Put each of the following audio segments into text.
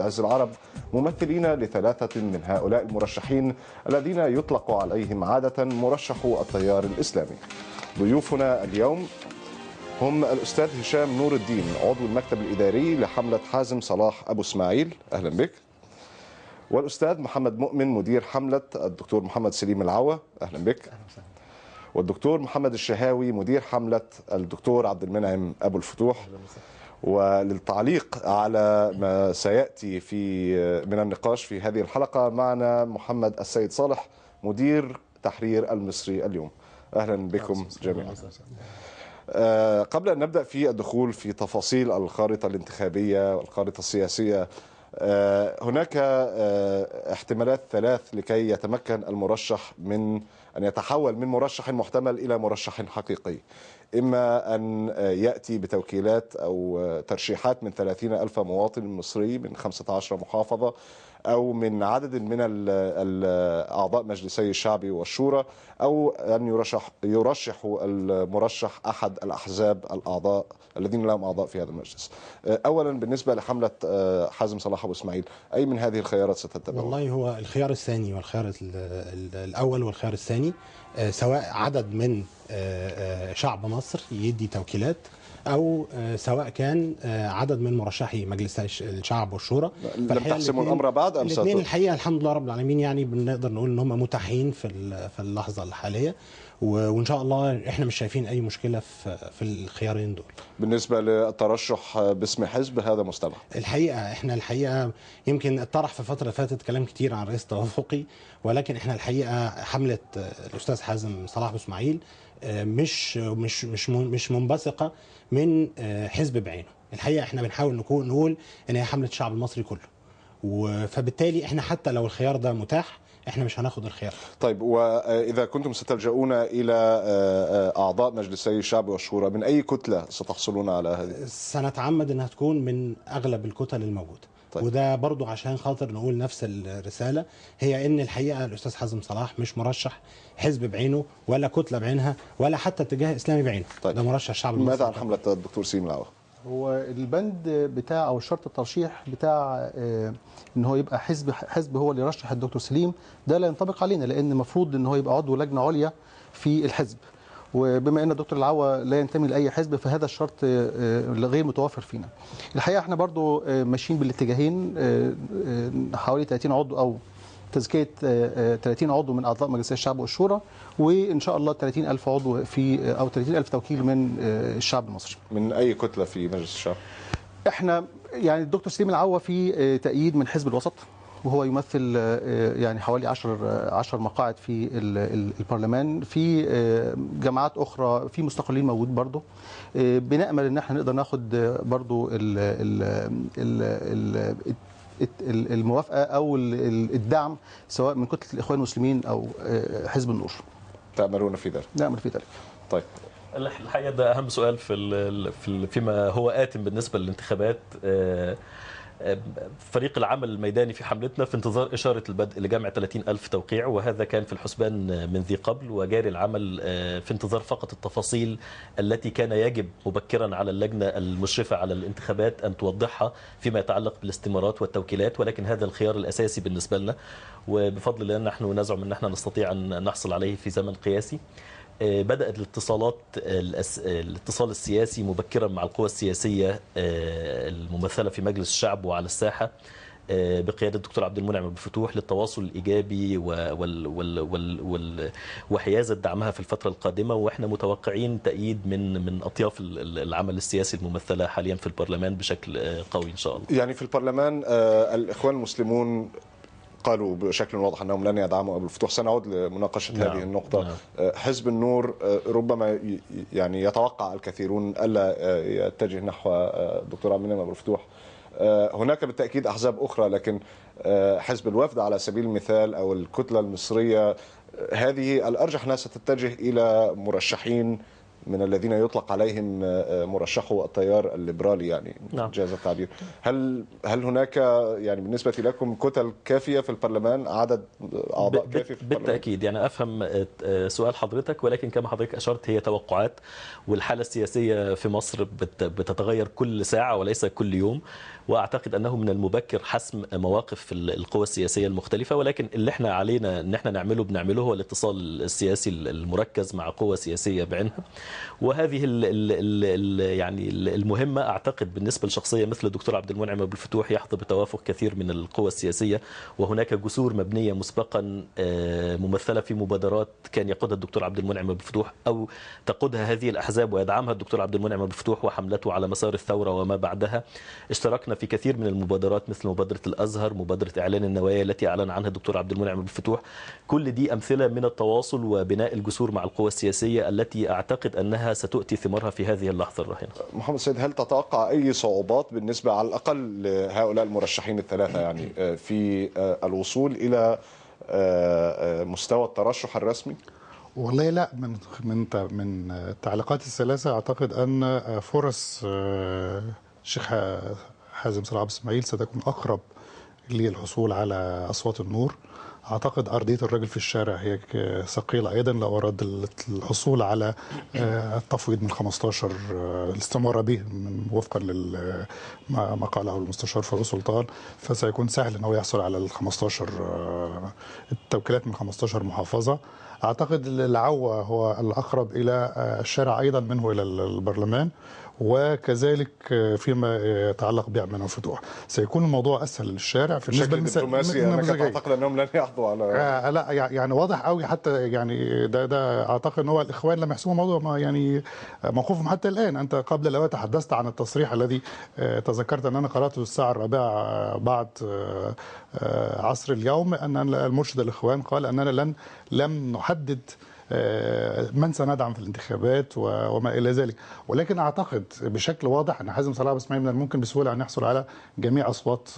عز العرب، ممثلين لثلاثة من هؤلاء المرشحين الذين يطلق عليهم عادة مرشحو التيار الإسلامي. ضيوفنا اليوم هم الأستاذ هشام نور الدين، عضو المكتب الإداري لحملة حازم صلاح أبو إسماعيل، أهلا بك. والأستاذ محمد مؤمن، مدير حملة الدكتور محمد سليم العوا، أهلا بك. والدكتور محمد الشهاوي، مدير حملة الدكتور عبد المنعم أبو الفتوح. وللتعليق على ما سيأتي في من النقاش في هذه الحلقة معنا محمد السيد صالح، مدير تحرير المصري اليوم. أهلا بكم جميعا. قبل أن نبدأ في الدخول في تفاصيل الخارطة الانتخابية والخارطة السياسية، هناك احتمالات ثلاث لكي يتمكن المرشح من أن يتحول من مرشح محتمل إلى مرشح حقيقي. إما أن يأتي بتوكيلات أو ترشيحات من 30 ألف مواطن مصري من 15 محافظة، أو من عدد من أعضاء مجلسي الشعب والشورى، أو أن يرشح المرشح أحد الأحزاب الأعضاء الذين لهم أعضاء في هذا المجلس. أولا بالنسبة لحملة حازم صلاح أبو إسماعيل، أي من هذه الخيارات ستتبعون؟ والله هو الخيار الثاني والخيار الأول والخيار الثاني، سواء عدد من شعب مصر يدي توكيلات، أو سواء كان عدد من مرشحي مجلس الشعب والشورى. لم تحسموا الأمر بعد أم الاثنين؟ الحقيقة الحمد لله رب العالمين، يعني بنقدر نقول إن هم متاحين في اللحظة الحالية، وإن شاء الله إحنا مش شايفين أي مشكلة في الخيارين دول. بالنسبة للترشح باسم حزب هذا مستبعد. الحقيقة إحنا يمكن اتطرح في الفترة اللي فاتت كلام كتير عن رئيس توافقي، ولكن إحنا الحقيقة حملة الأستاذ حازم صلاح أبو إسماعيل مش مش مش مش منبثقة من حزب بعينه. الحقيقة احنا بنحاول نقول ان هي حملة الشعب المصري كله، فبالتالي احنا حتى لو الخيار ده متاح احنا مش هناخد الخيار. طيب، واذا كنتم ستلجؤون الى اعضاء مجلسي الشعب والشورى، من اي كتلة ستحصلون على هذه؟ سنتعمد انها تكون من اغلب الكتل الموجودة. طيب. وده برضو عشان خاطر نقول نفس الرسالة، هي ان الحقيقة الأستاذ حازم صلاح مش مرشح حزب بعينه ولا كتلة بعينها ولا حتى اتجاه إسلامي بعينه. طيب. ده مرشح الشعب المصري. ماذا عن حملة الدكتور سليم العوا؟ هو البند بتاع أو شرط الترشيح بتاع ان هو يبقى حزب هو اللي يرشح الدكتور سليم، ده لا ينطبق علينا، لأن المفروض ان هو يبقى عضو لجنة عليا في الحزب، وبما ان الدكتور العوا لا ينتمي لاي حزب فهذا الشرط غير متوفر فينا. الحقيقة احنا برضو ماشيين بالاتجاهين، حوالي 30 عضو او تزكيه 30 عضو من اعضاء مجلس الشعب والشورى، وان شاء الله 30 ألف عضو في او 30 ألف توكيل من الشعب المصري. من اي كتلة في مجلس الشعب؟ احنا يعني الدكتور سليم العوا في تأييد من حزب الوسط، وهو يمثل يعني حوالي 10 مقاعد في البرلمان، في جماعات أخرى، في مستقلين موجود برضه. بنأمل إن احنا نقدر ناخد برضه الموافقة أو الدعم سواء من كتلة الإخوان المسلمين أو حزب النور. تأملون في ذلك؟ نأمل في ذلك. طيب، الحقيقة ده أهم سؤال في فيما هو آتم بالنسبة للانتخابات. فريق العمل الميداني في حملتنا في انتظار إشارة البدء لجمع 30 ألف توقيع، وهذا كان في الحسبان من ذي قبل، وجاري العمل في انتظار فقط التفاصيل التي كان يجب مبكرا على اللجنة المشرفة على الانتخابات أن توضحها فيما يتعلق بالاستمارات والتوكيلات، ولكن هذا الخيار الأساسي بالنسبة لنا، وبفضل الله نحن نزعم أن نحن نستطيع أن نحصل عليه في زمن قياسي. بدأت الاتصال السياسي مبكرا مع القوى السياسية الممثلة في مجلس الشعب وعلى الساحة بقيادة الدكتور عبد المنعم أبو الفتوح للتواصل الإيجابي وحيازة دعمها في الفترة القادمة، وإحنا متوقعين تأييد من أطياف العمل السياسي الممثلة حاليا في البرلمان بشكل قوي إن شاء الله. يعني في البرلمان الإخوان المسلمون قالوا بشكل واضح أنهم لن يدعموا أبو الفتوح، سنعود لمناقشة هذه النقطة. نعم. حزب النور ربما يعني يتوقع الكثيرون ألا يتجه نحو الدكتور عبد المنعم أبو الفتوح. هناك بالتأكيد أحزاب أخرى، لكن حزب الوفد على سبيل المثال أو الكتلة المصرية هذه الأرجح أنها ستتجه إلى مرشحين من الذين يطلق عليهم مرشحو التيار الليبرالي، يعني نعم. جاز التعبير. هل هناك يعني بالنسبة لكم كتل كافية في البرلمان، عدد أعضاء كافي في البرلمان؟ بالتأكيد، يعني أفهم سؤال حضرتك، ولكن كما حضرتك أشرت هي توقعات، والحالة السياسية في مصر بتتغير كل ساعة وليس كل يوم، وأعتقد أنه من المبكر حسم مواقف القوى السياسية المختلفة، ولكن اللي احنا علينا ان احنا نعمله بنعمله هو الاتصال السياسي المركز مع قوى سياسية بعينها. وهذه ال ال ال يعني المهمة أعتقد بالنسبة لشخصية مثل الدكتور عبد المنعم أبو الفتوح يحظى بتوافق كثير من القوى السياسية، وهناك جسور مبنية مسبقا ممثلة في مبادرات كان يقودها الدكتور عبد المنعم أبو الفتوح أو تقودها هذه الأحزاب ويدعمها الدكتور عبد المنعم أبو الفتوح وحملته على مسار الثورة وما بعدها. اشتركنا في كثير من المبادرات مثل مبادرة الأزهر، مبادرة إعلان النوايا التي أعلن عنها الدكتور عبد المنعم أبو الفتوح. كل دي أمثلة من التواصل وبناء الجسور مع القوى السياسية التي أعتقد أنها ستؤتي ثمارها في هذه اللحظة الراهنة. محمد سيد، هل تتوقع أي صعوبات بالنسبة على الأقل لهؤلاء المرشحين الثلاثة يعني في الوصول إلى مستوى الترشح الرسمي؟ والله لا، من من من التعليقات الثلاثة أعتقد أن فرص الشيخ حازم صلاح أبو اسماعيل ستكون أقرب للحصول على أصوات النور. أعتقد أرضية الرجل في الشارع هي ثقيلة أيضا لو أراد الحصول على التفويض من 15 الاستمارة به وفقا لما قاله المستشار فاروق سلطان، فسيكون سهل أنه يحصل على ال 15 التوكيلات من 15 محافظة. أعتقد العوة هو الأقرب إلى الشارع أيضا منه إلى البرلمان، وكذلك فيما يتعلق بعبد المنعم فتوح سيكون الموضوع اسهل للشارع في بالنسبة للدبلوماسيه. انا اعتقد انهم لن يحظوا على لا، يعني واضح قوي حتى يعني ده اعتقد ان هو الاخوان لم يحسموا موضوع ما يعني موقفهم حتى الان. انت قبل الاوان تحدثت عن التصريح الذي تذكرت ان انا قراته الساعة 4 بعد عصر اليوم، ان المرشد الاخوان قال اننا لم نحدد من سندعم في الانتخابات وما إلى ذلك، ولكن أعتقد بشكل واضح أن حازم صلاح أبو اسماعيل من الممكن بسهولة أن يحصل على جميع أصوات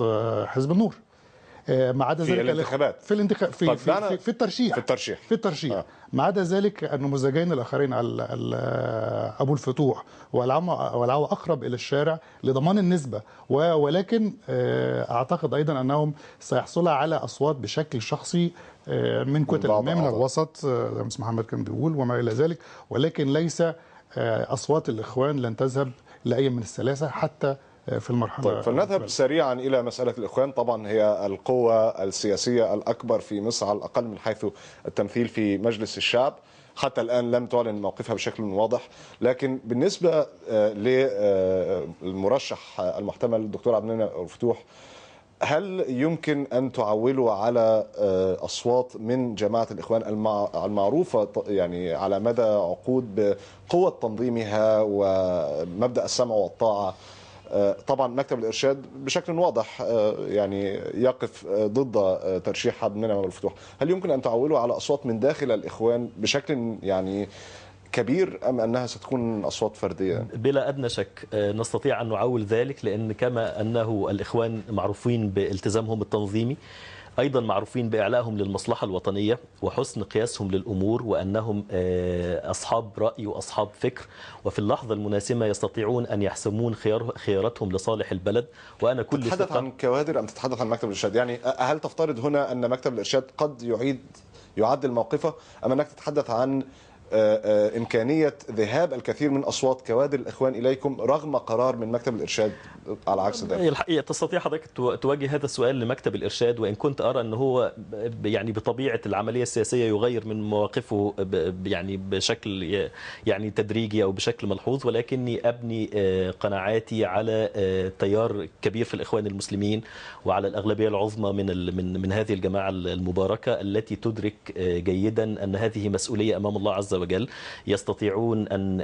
حزب النور، ما عدا في ذلك الانتخابات، في الانتخاب في في, في الترشيح في الترشيح. ما عدا ذلك النموذجين الآخرين أبو الفتوح والعوة أقرب إلى الشارع لضمان النسبة، ولكن أعتقد أيضا أنهم سيحصلوا على أصوات بشكل شخصي من كتل ما من الوسط زي ما محمد كان بيقول وما إلى ذلك، ولكن ليس أصوات الإخوان لن تذهب لأي من الثلاثة حتى في المرحلة. طيب، فلنذهب سريعا إلى مسألة الإخوان. طبعا هي القوة السياسية الأكبر في مصر على الأقل من حيث التمثيل في مجلس الشعب، حتى الآن لم تعلن موقفها بشكل واضح، لكن بالنسبة للمرشح المحتمل الدكتور عبد المنعم الفتوح، هل يمكن أن تعولوا على أصوات من جماعة الإخوان المعروفة يعني على مدى عقود بقوة تنظيمها ومبدأ السمع والطاعة؟ طبعا مكتب الإرشاد بشكل واضح يعني يقف ضد ترشيح عبد المنعم الفتوح، هل يمكن أن تعولوا على أصوات من داخل الإخوان بشكل يعني كبير أم أنها ستكون أصوات فردية؟ بلا أدنى شك نستطيع أن نعول ذلك، لأن كما أنه الإخوان معروفين بالتزامهم التنظيمي، أيضا معروفين بإعلائهم للمصلحة الوطنية وحسن قياسهم للأمور، وأنهم أصحاب رأي وأصحاب فكر، وفي اللحظة المناسبة يستطيعون أن يحسمون خياراتهم لصالح البلد. وأنا كل تتحدث عن كوادر أم تتحدث عن مكتب الإرشاد؟ يعني هل تفترض هنا أن مكتب الإرشاد قد يعدل موقفه، أم أنك تتحدث عن إمكانية ذهاب الكثير من أصوات كوادر الإخوان إليكم رغم قرار من مكتب الإرشاد على عكس ذلك؟ الحقيقة تستطيع حضرتك توجه هذا السؤال لمكتب الإرشاد، وإن كنت أرى أنه هو يعني بطبيعة العملية السياسية يغير من مواقفه يعني بشكل يعني تدريجي أو بشكل ملحوظ، ولكني أبني قناعاتي على تيار كبير في الإخوان المسلمين وعلى الأغلبية العظمى من هذه الجماعة المباركة التي تدرك جيدا أن هذه مسؤولية أمام الله عز وجل، يستطيعون أن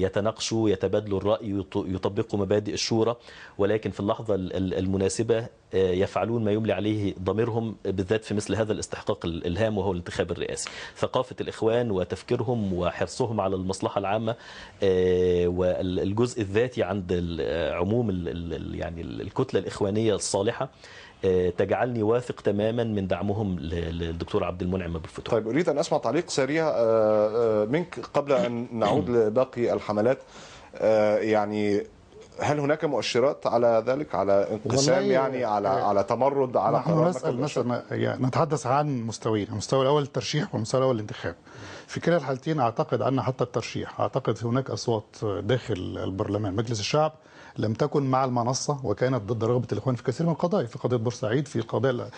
يتناقشوا، يتبادلوا الرأي، يطبقوا مبادئ الشورى، ولكن في اللحظة المناسبة يفعلون ما يملي عليه ضميرهم، بالذات في مثل هذا الاستحقاق الهام وهو الانتخاب الرئاسي. ثقافة الإخوان وتفكيرهم وحرصهم على المصلحة العامة والجزء الذاتي عند عموم يعني الكتلة الإخوانية الصالحة تجعلني واثق تماما من دعمهم للدكتور عبد المنعم أبو الفتوح. طيب، أريد أن أسمع تعليق سريع منك قبل أن نعود لباقي الحملات. يعني هل هناك مؤشرات على ذلك، على انقسام، يعني على تمرد، على قرار؟ نسأل مثلا، يعني نتحدث عن مستويين، المستوى الأول الترشيح والمستوى الأول الانتخاب. في كلا الحالتين أعتقد أن حتى الترشيح، أعتقد هناك أصوات داخل البرلمان مجلس الشعب لم تكن مع المنصة وكانت ضد رغبة الإخوان في كثير من القضايا، في قضية بورسعيد، في القضايا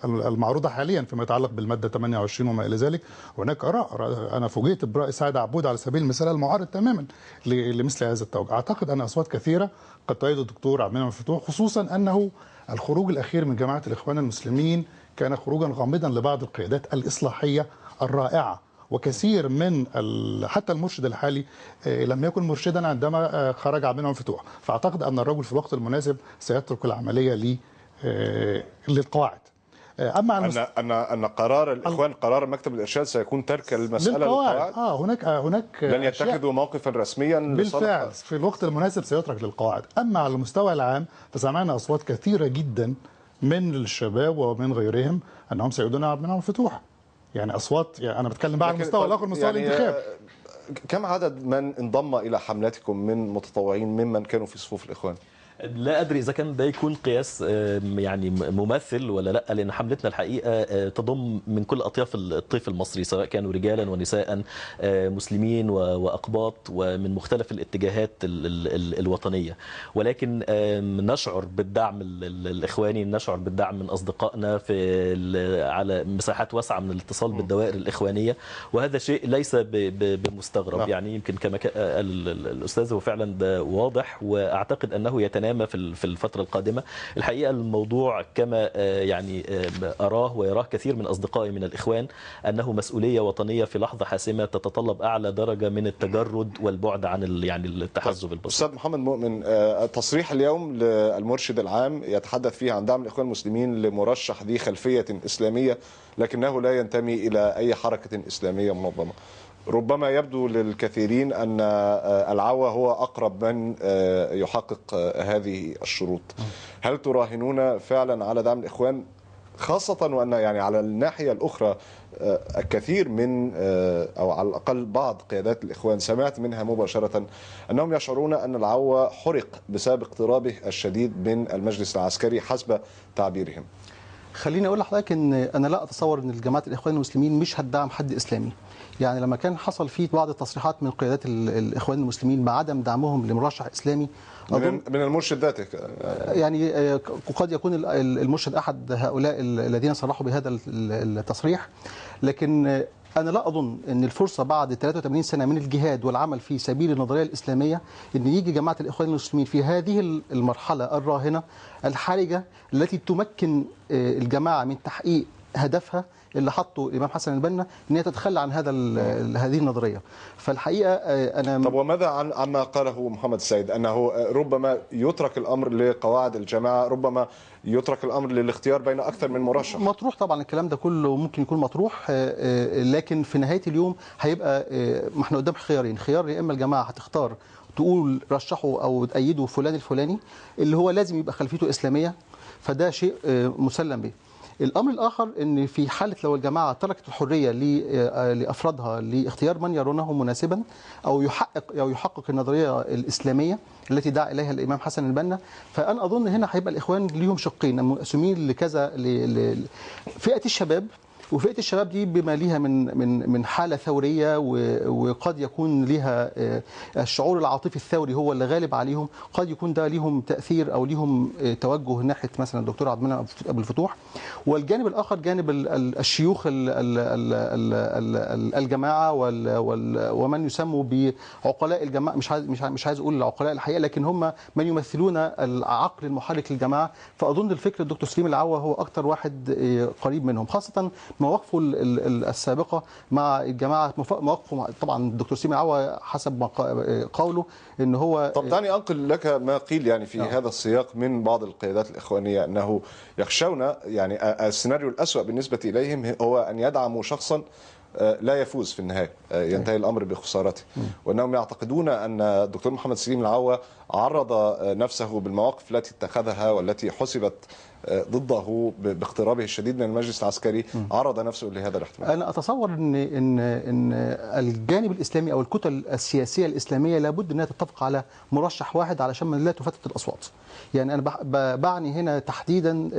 المعروضة حاليا فيما يتعلق بالمادة 28 وما إلى ذلك. هناك آراء، أنا فوجئت برأي سعد عبود على سبيل المثال المعارض تماما لمثل هذا التوجه. أعتقد أن أصوات كثيرة قد تؤيد الدكتور عبد المنعم الفتوح، خصوصا أنه الخروج الأخير من جماعة الإخوان المسلمين كان خروجا غامضا لبعض القيادات الإصلاحية الرائعة، وكثير من حتى المرشد الحالي لم يكن مرشدا عندما خرج عبد المنعم الفتوح. فأعتقد أن الرجل في الوقت المناسب سيترك العملية للقواعد. أما عن أن قرار الإخوان، قرار مكتب الإرشاد سيكون ترك المسألة للقواعد. هناك لن يتخذوا موقفا رسميا بالفعل في الوقت المناسب سيترك للقواعد. أما على المستوى العام فسمعنا أصوات كثيرة جدا من الشباب ومن غيرهم أنهم سيؤيدون عبد المنعم الفتوح. يعني أصوات، يعني أنا بتكلم بقى على المستوى الآخر، مستوى يعني الانتخاب. كم عدد من انضم إلى حملتكم من متطوعين ممن كانوا في صفوف الإخوان؟ لا أدري إذا كان ده يكون قياس يعني مماثل ولا لا، لأن حملتنا الحقيقة تضم من كل أطياف الطيف المصري، سواء كانوا رجالا ونساء، مسلمين وأقباط، ومن مختلف الاتجاهات الوطنية. ولكن نشعر بالدعم الإخواني، نشعر بالدعم من أصدقائنا في على مساحات واسعة من الاتصال بالدوائر الإخوانية، وهذا شيء ليس بمستغرب. يعني يمكن كما قال الأستاذ هو فعلا ده واضح، وأعتقد أنه يتناسب في الفترة القادمة. الحقيقة الموضوع كما يعني أراه ويراه كثير من أصدقائي من الإخوان أنه مسؤولية وطنية في لحظة حاسمة تتطلب أعلى درجة من التجرد والبعد عن يعني التحزب البسيط. أستاذ محمد مؤمن، تصريح اليوم للمرشد العام يتحدث فيه عن دعم الإخوان المسلمين لمرشح ذي خلفية إسلامية لكنه لا ينتمي إلى أي حركة إسلامية منظمة. ربما يبدو للكثيرين أن العوا هو أقرب من يحقق هذه الشروط. هل تراهنون فعلا على دعم الإخوان، خاصة وأن يعني على الناحية الأخرى الكثير من أو على الأقل بعض قيادات الإخوان سمعت منها مباشرة أنهم يشعرون أن العوا حرق بسبب اقترابه الشديد من المجلس العسكري حسب تعبيرهم؟ خليني أقول لحضرتك أن أنا لا أتصور أن الجماعة الإخوان المسلمين مش هتدعم حد إسلامي. يعني لما كان حصل فيه بعض التصريحات من قيادات الإخوان المسلمين بعدم دعمهم لمرشح إسلامي من المرشد ذاته، يعني قد يكون المرشد أحد هؤلاء الذين صرحوا بهذا التصريح، لكن أنا لا أظن أن الفرصة بعد 83 سنة من الجهاد والعمل في سبيل النظرية الإسلامية أن يجي جماعة الإخوان المسلمين في هذه المرحلة الراهنة الحرجة التي تمكن الجماعة من تحقيق هدفها اللي حطه الإمام حسن البنا، أن هي تتخلى عن هذه النظرية. فالحقيقة أنا طب وماذا عن عما قاله محمد السيد أنه ربما يترك الأمر لقواعد الجماعة، ربما يترك الأمر للاختيار بين أكثر من مرشح؟ مطروح طبعا الكلام ده كله، ممكن يكون مطروح، لكن في نهاية اليوم هيبقى ما احنا قدام خيارين، خيار يا إما الجماعة هتختار تقول رشحوا أو تأيدوا فلان الفلاني اللي هو لازم يبقى خلفيته إسلامية، فده شيء مسلم به. الأمر الآخر أن في حالة لو الجماعة تركت الحرية لأفرادها لاختيار من يرونه مناسبا أو يحقق النظرية الإسلامية التي دعا إليها الإمام حسن البنا، فأنا أظن هنا هيبقى الإخوان ليهم شقين مقسومين لكذا، فئة الشباب، وفئة الشباب دي بما ليها من من من حالة ثورية، وقد يكون ليها الشعور العاطفي الثوري هو اللي غالب عليهم، قد يكون ده ليهم تأثير أو ليهم توجه ناحية مثلا الدكتور عبد المنعم أبو الفتوح. والجانب الآخر جانب الشيوخ الجماعة ومن يسموا بعقلاء الجماعة، مش عايز أقول العقلاء الحقيقة، لكن هم من يمثلون العقل المحرك للجماعة. فأظن الفكر الدكتور سليم العوا هو أكثر واحد قريب منهم، خاصة مواقفه السابقة مع الجماعة، مواقفه طبعا الدكتور سليم العوا حسب قوله ان هو. طب دعني انقل لك ما قيل يعني في هذا السياق من بعض القيادات الإخوانية، انه يخشون يعني السيناريو الأسوأ بالنسبة إليهم هو أن يدعموا شخصا لا يفوز في النهاية، ينتهي الأمر بخسارته، وأنهم يعتقدون أن الدكتور محمد سليم العوا عرض نفسه بالمواقف التي اتخذها والتي حسبت ضده باقترابه الشديد من المجلس العسكري، عرض نفسه لهذا الاحتمال. أنا أتصور إن إن إن الجانب الإسلامي أو الكتل السياسية الإسلامية لابد أنها تتفق على مرشح واحد علشان لا تفتت الأصوات. يعني أنا بعني هنا تحديدا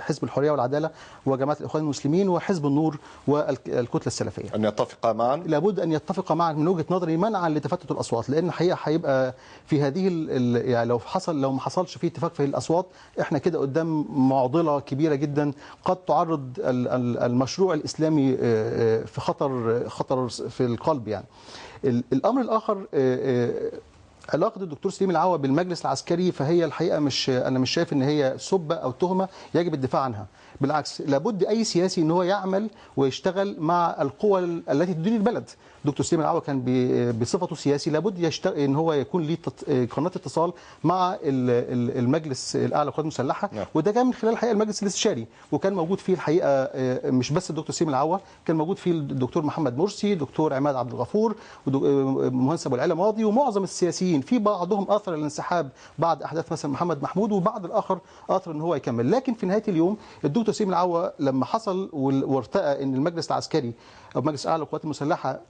حزب الحرية والعدالة وجماعة الإخوان المسلمين وحزب النور والكتلة السلفية. أن يتفقا معا؟ لابد أن يتفقا معا من وجهة نظري منعا لتفتت الأصوات، لأن الحقيقة هيبقى في هذه يعني لو ما حصلش في اتفاق في الأصوات احنا كده قدام معضلة كبيرة جدا قد تعرض المشروع الإسلامي في خطر في القلب. يعني الأمر الآخر علاقة الدكتور سليم العوا بالمجلس العسكري، فهي الحقيقة أنا مش شايف إن هي سبة أو تهمة يجب الدفاع عنها، بالعكس لابد أي سياسي إن هو يعمل ويشتغل مع القوى التي تدير البلد. دكتور سليم العوا كان بصفته سياسي لابد إن هو يكون ليه قناة اتصال مع المجلس الأعلى للقوات المسلحة، وده كان من خلال الحقيقة المجلس الاستشاري، وكان موجود فيه الحقيقة مش بس الدكتور سليم العوا، كان موجود فيه الدكتور محمد مرسي، دكتور عماد عبد الغفور، ومهندس أبو العلا ماضي، ومعظم السياسيين. في بعضهم اثر الانسحاب بعد احداث مثلا محمد محمود، وبعض الاخر اثر ان هو يكمل. لكن في نهاية اليوم الدكتور سليم العوا لما حصل وارتأى ان المجلس العسكري او المجلس الاعلى للقوات المسلحة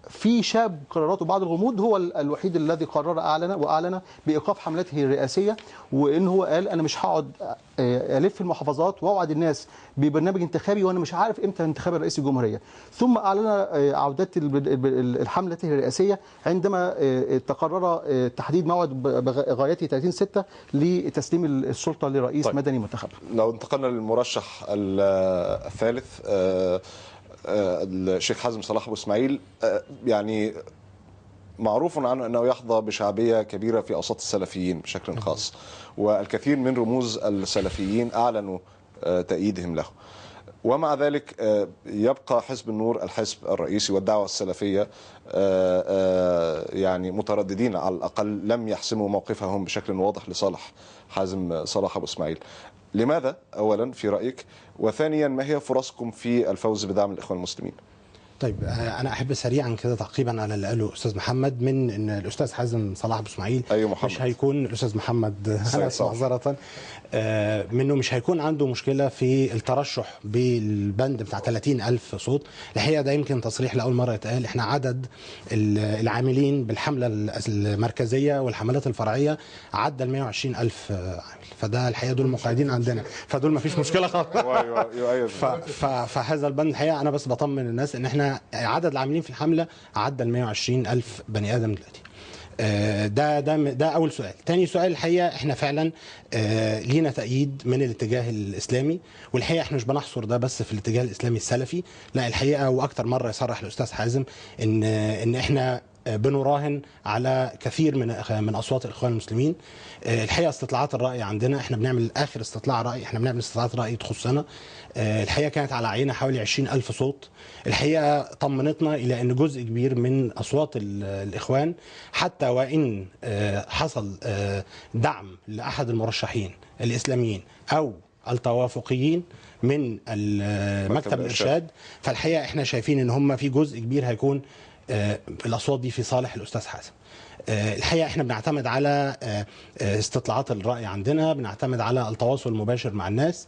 في شاب قراراته بعض الغموض، هو الوحيد الذي قرر اعلن بايقاف حملته الرئاسية، وان هو قال انا مش هقعد الف المحافظات واوعد الناس ببرنامج انتخابي وانا مش عارف امتى انتخاب رئيس الجمهورية. ثم اعلن عودته حملته الرئاسية عندما تقرر تحديد موعد بغايته 30/6 لتسليم السلطة لرئيس طيب. مدني منتخب. لو انتقلنا للمرشح الثالث الشيخ حازم صلاح أبو إسماعيل، يعني معروف عنه أنه يحظى بشعبية كبيرة في أوساط السلفيين بشكل خاص، والكثير من رموز السلفيين أعلنوا تأييدهم له، ومع ذلك يبقى حزب النور الحزب الرئيسي والدعوة السلفية يعني مترددين، على الأقل لم يحسموا موقفهم بشكل واضح لصالح حازم صلاح أبو إسماعيل. لماذا أولا في رأيك؟ وثانيا ما هي فرصكم في الفوز بدعم الإخوان المسلمين؟ طيب أنا أحب سريعا كده تعقيبا على اللي قاله أستاذ محمد، من أن الأستاذ حازم صلاح أبو إسماعيل مش هيكون الأستاذ محمد أنا معذرة منه مش هيكون عنده مشكلة في الترشح بالبند بتاع 30,000 صوت. الحقيقة ده يمكن تصريح لأول مرة يتقال. إحنا عدد العاملين بالحملة المركزية والحملات الفرعية عدى ال 120,000 عامل، فده الحقيقة دول مقيدين عندنا، فدول ما فيش مشكلة خالص. فهذا البند الحقيقة أنا بس بطمن الناس إن إحنا عدد العاملين في الحملة عدى ال 120,000 بني آدم دلوقتي. ده ده ده أول سؤال. تاني سؤال، الحقيقة احنا فعلا لينا تأييد من الاتجاه الإسلامي، والحقيقة احنا مش بنحصر ده بس في الاتجاه الإسلامي السلفي، لا الحقيقة وأكتر مرة يصرح الأستاذ حازم إن احنا بنراهن على كثير من اصوات الاخوان المسلمين. الحقيقة استطلاعات الراي عندنا، احنا بنعمل اخر استطلاع راي، احنا بنعمل استطلاعات راي تخصنا، الحقيقة كانت على عينه حوالي 20,000 صوت. الحقيقة طمنتنا الى ان جزء كبير من اصوات الاخوان حتى وان حصل دعم لاحد المرشحين الاسلاميين او التوافقيين من مكتب الارشاد، فالحقيقة احنا شايفين ان هم في جزء كبير هيكون الاصوات دي في صالح الاستاذ حازم. الحقيقة احنا بنعتمد على استطلاعات الراي عندنا، بنعتمد على التواصل المباشر مع الناس،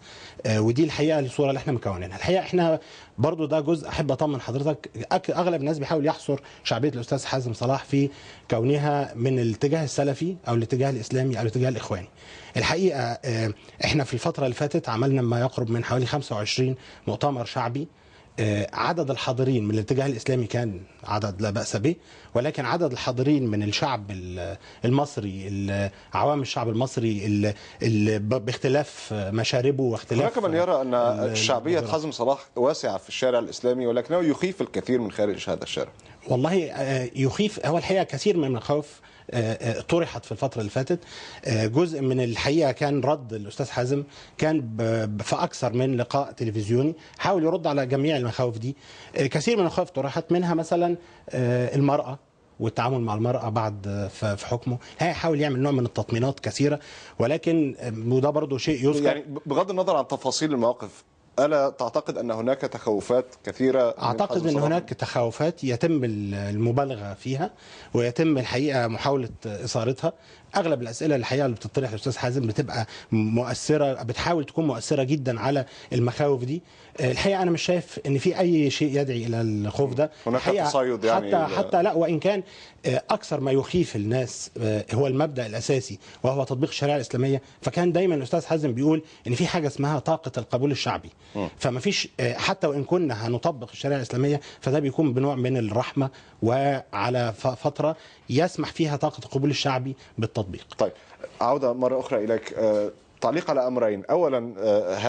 ودي الحقيقة الصورة اللي احنا مكونينها. الحقيقة احنا برضو ده جزء احب اطمن حضرتك، اغلب الناس بيحاول يحصر شعبية الاستاذ حازم صلاح في كونها من الاتجاه السلفي او الاتجاه الاسلامي او الاتجاه الاخواني. الحقيقة احنا في الفترة اللي فاتت عملنا ما يقرب من حوالي 25 مؤتمر شعبي. عدد الحاضرين من الاتجاه الإسلامي كان عدد لا بأس به، ولكن عدد الحاضرين من الشعب المصري، عوام الشعب المصري باختلاف مشاربه واختلاف، هناك من يرى أن شعبية حازم صلاح واسعة في الشارع الإسلامي ولكنه يخيف الكثير من خارج هذا الشارع. والله يخيف، هو الحقيقة كثير من الخوف طرحت في الفترة اللي فاتت. جزء من الحقيقة كان رد الأستاذ حازم كان في أكثر من لقاء تلفزيوني حاول يرد على جميع المخاوف دي. كثير من المخاوف طرحت، منها مثلا المرأة والتعامل مع المرأة بعد في حكمه، هيحاول يعمل نوع من التطمينات كثيرة، ولكن وده برضه شيء يذكر. يعني بغض النظر عن تفاصيل المواقف، ألا تعتقد أن هناك تخوفات كثيرة؟ أعتقد أن هناك تخوفات يتم المبالغة فيها ويتم الحقيقة محاولة إثارتها. أغلب الأسئلة الحقيقة اللي بتطرح الأستاذ حازم بتبقى مؤثرة، بتحاول تكون مؤثرة جدا على المخاوف دي. الحقيقة أنا مش شايف أن في أي شيء يدعي إلى الخوف ده. هناك تصايد يعني حتى لا، وإن كان أكثر ما يخيف الناس هو المبدأ الأساسي وهو تطبيق الشريعة الإسلامية، فكان دايما الأستاذ حازم بيقول إن في حاجة اسمها طاقة القبول الشعبي. فما فيش، حتى وإن كنا هنطبق الشريعة الإسلامية فده بيكون بنوع من الرحمة وعلى فترة يسمح فيها طاقة القبول الشعبي بالتطبيق. طيب، عودة مرة أخرى إليك، تعليق على أمرين. أولا،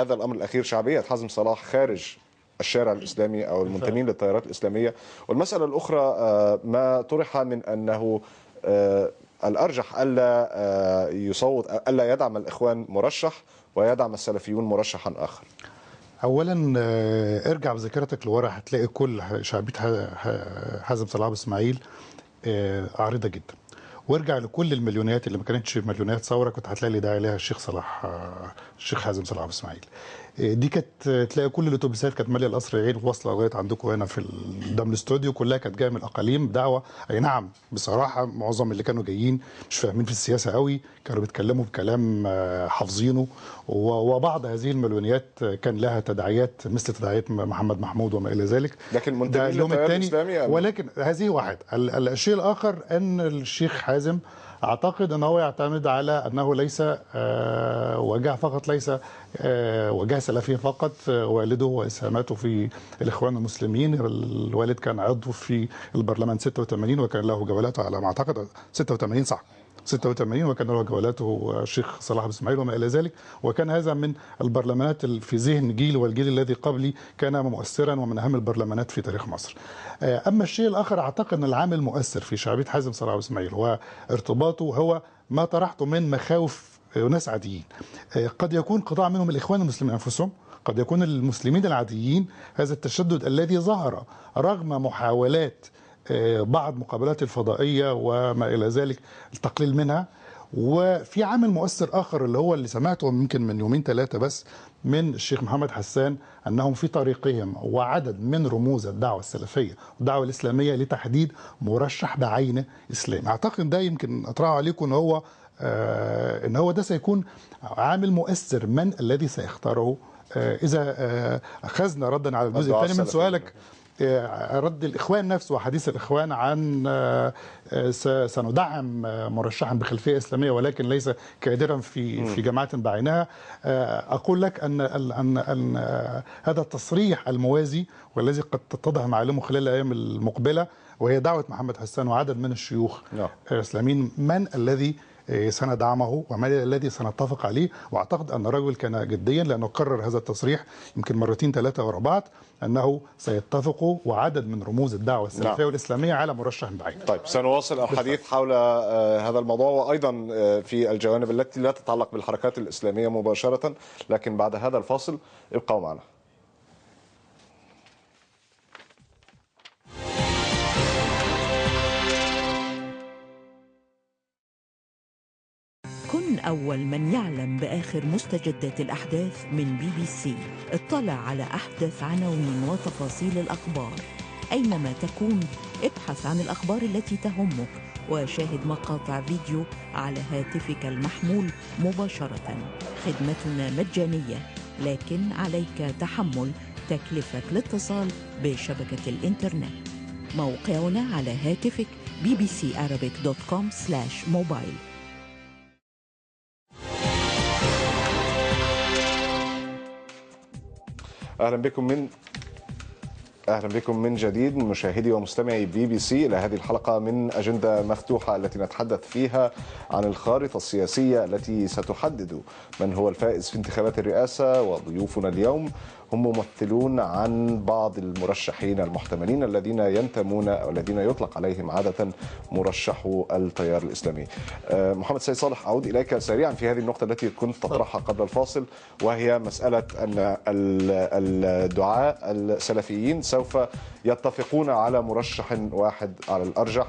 هذا الأمر الأخير، شعبية حازم صلاح خارج الشارع الإسلامي أو المنتمين للتيارات الإسلامية، والمسألة الأخرى ما طرح من أنه الأرجح ألا يصوت، ألا يدعم الإخوان مرشح ويدعم السلفيون مرشحا آخر. أولا، ارجع بذاكرتك لورا هتلاقي كل شعبية حازم صلاح أبو إسماعيل عريضة جدا، وارجع لكل المليونات اللي ما كانتش مليونات ثورة كنت هتلاقي اللي داعي لها الشيخ حازم صلاح أبو إسماعيل. دي كانت تلاقي كل الاتوبيسات كانت ماليه القصر العيني واصله لغاية عندكم هنا في قدام الاستوديو، كلها كانت جاية من الاقاليم دعوه. اي نعم، بصراحة معظم اللي كانوا جايين مش فاهمين في السياسة قوي، كانوا بيتكلموا بكلام حافظينه، وبعض هذه المليونيات كان لها تداعيات مثل تداعيات محمد محمود وما الى ذلك، لكن منتمين للتيار الاسلامي. ولكن هذه واحد. الشيء الاخر ان الشيخ حازم أعتقد أنه يعتمد على أنه ليس وجهة فقط، ليس وجهة سلفية فقط. والده وإسهاماته في الإخوان المسلمين، الوالد كان عضو في البرلمان 86 وكان له جولاته على ما أعتقد 86 صح 86، وكان له جولاته الشيخ صلاح أبو إسماعيل وما إلى ذلك، وكان هذا من البرلمانات في ذهن جيل والجيل الذي قبلي كان مؤثرا ومن أهم البرلمانات في تاريخ مصر. أما الشيء الآخر، أعتقد أن العامل المؤثر في شعبية حازم صلاح أبو إسماعيل وارتباطه هو ما طرحته من مخاوف ناس عاديين، قد يكون قطاع منهم الإخوان المسلمين أنفسهم، قد يكون المسلمين العاديين. هذا التشدد الذي ظهر رغم محاولات بعض مقابلات الفضائية وما إلى ذلك التقليل منها. وفي عامل مؤثر آخر اللي هو اللي سمعته يمكن من يومين ثلاثة بس من الشيخ محمد حسان، أنهم في طريقهم وعدد من رموز الدعوة السلفية والدعوة الإسلامية لتحديد مرشح بعينه إسلامي. أعتقد ده يمكن أطرحه عليكم إن هو ده سيكون عامل مؤثر، من الذي سيختاره. إذا أخذنا ردا على الجزء الثاني من سؤالك، رد الإخوان نفسه وحديث الإخوان عن سندعم مرشحا بخلفية إسلامية ولكن ليس كادرا في جماعة بعينها، أقول لك أن هذا التصريح الموازي والذي قد تتضح معالمه خلال الأيام المقبلة، وهي دعوة محمد حسان وعدد من الشيوخ الإسلاميين، من الذي سندعمه وما الذي سنتفق عليه. واعتقد ان الرجل كان جديا لانه كرر هذا التصريح يمكن مرتين ثلاثة ورا بعض، انه سيتفقوا وعدد من رموز الدعوة السلفية والاسلامية على مرشح بعينه. طيب، سنواصل الحديث حول هذا الموضوع وايضا في الجوانب التي لا تتعلق بالحركات الاسلامية مباشرة، لكن بعد هذا الفاصل ابقوا معنا. كن أول من يعلم بآخر مستجدات الأحداث من بي بي سي. اطلع على أحدث عناوين وتفاصيل الأخبار أينما تكون. ابحث عن الأخبار التي تهمك وشاهد مقاطع فيديو على هاتفك المحمول مباشرة. خدمتنا مجانية، لكن عليك تحمل تكلفة الاتصال بشبكة الإنترنت. موقعنا على هاتفك bbcarabic.com/mobile. اهلا بكم من جديد مشاهدي ومستمعي بي بي سي الى هذه الحلقة من اجندة مفتوحة التي نتحدث فيها عن الخارطة السياسية التي ستحدد من هو الفائز في انتخابات الرئاسة. وضيوفنا اليوم هم ممثلون عن بعض المرشحين المحتملين الذين ينتمون او الذين يطلق عليهم عادة مرشحو التيار الاسلامي. محمد سيد صالح، اعود اليك سريعا في هذه النقطة التي كنت تطرحها قبل الفاصل، وهي مسالة ان الدعاء السلفيين سوف يتفقون على مرشح واحد على الارجح.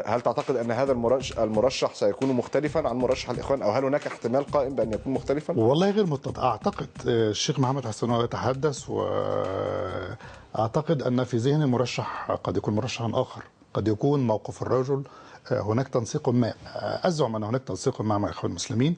هل تعتقد أن هذا المرشح سيكون مختلفا عن مرشح الإخوان، أو هل هناك احتمال قائم بأن يكون مختلفا؟ والله غير متضح. أعتقد الشيخ محمد حسان يتحدث، وأعتقد أن في ذهن المرشح قد يكون مرشحا آخر، قد يكون موقف الرجل هناك تنسيق ما، أزعم أن هناك تنسيق ما مع إخوان المسلمين.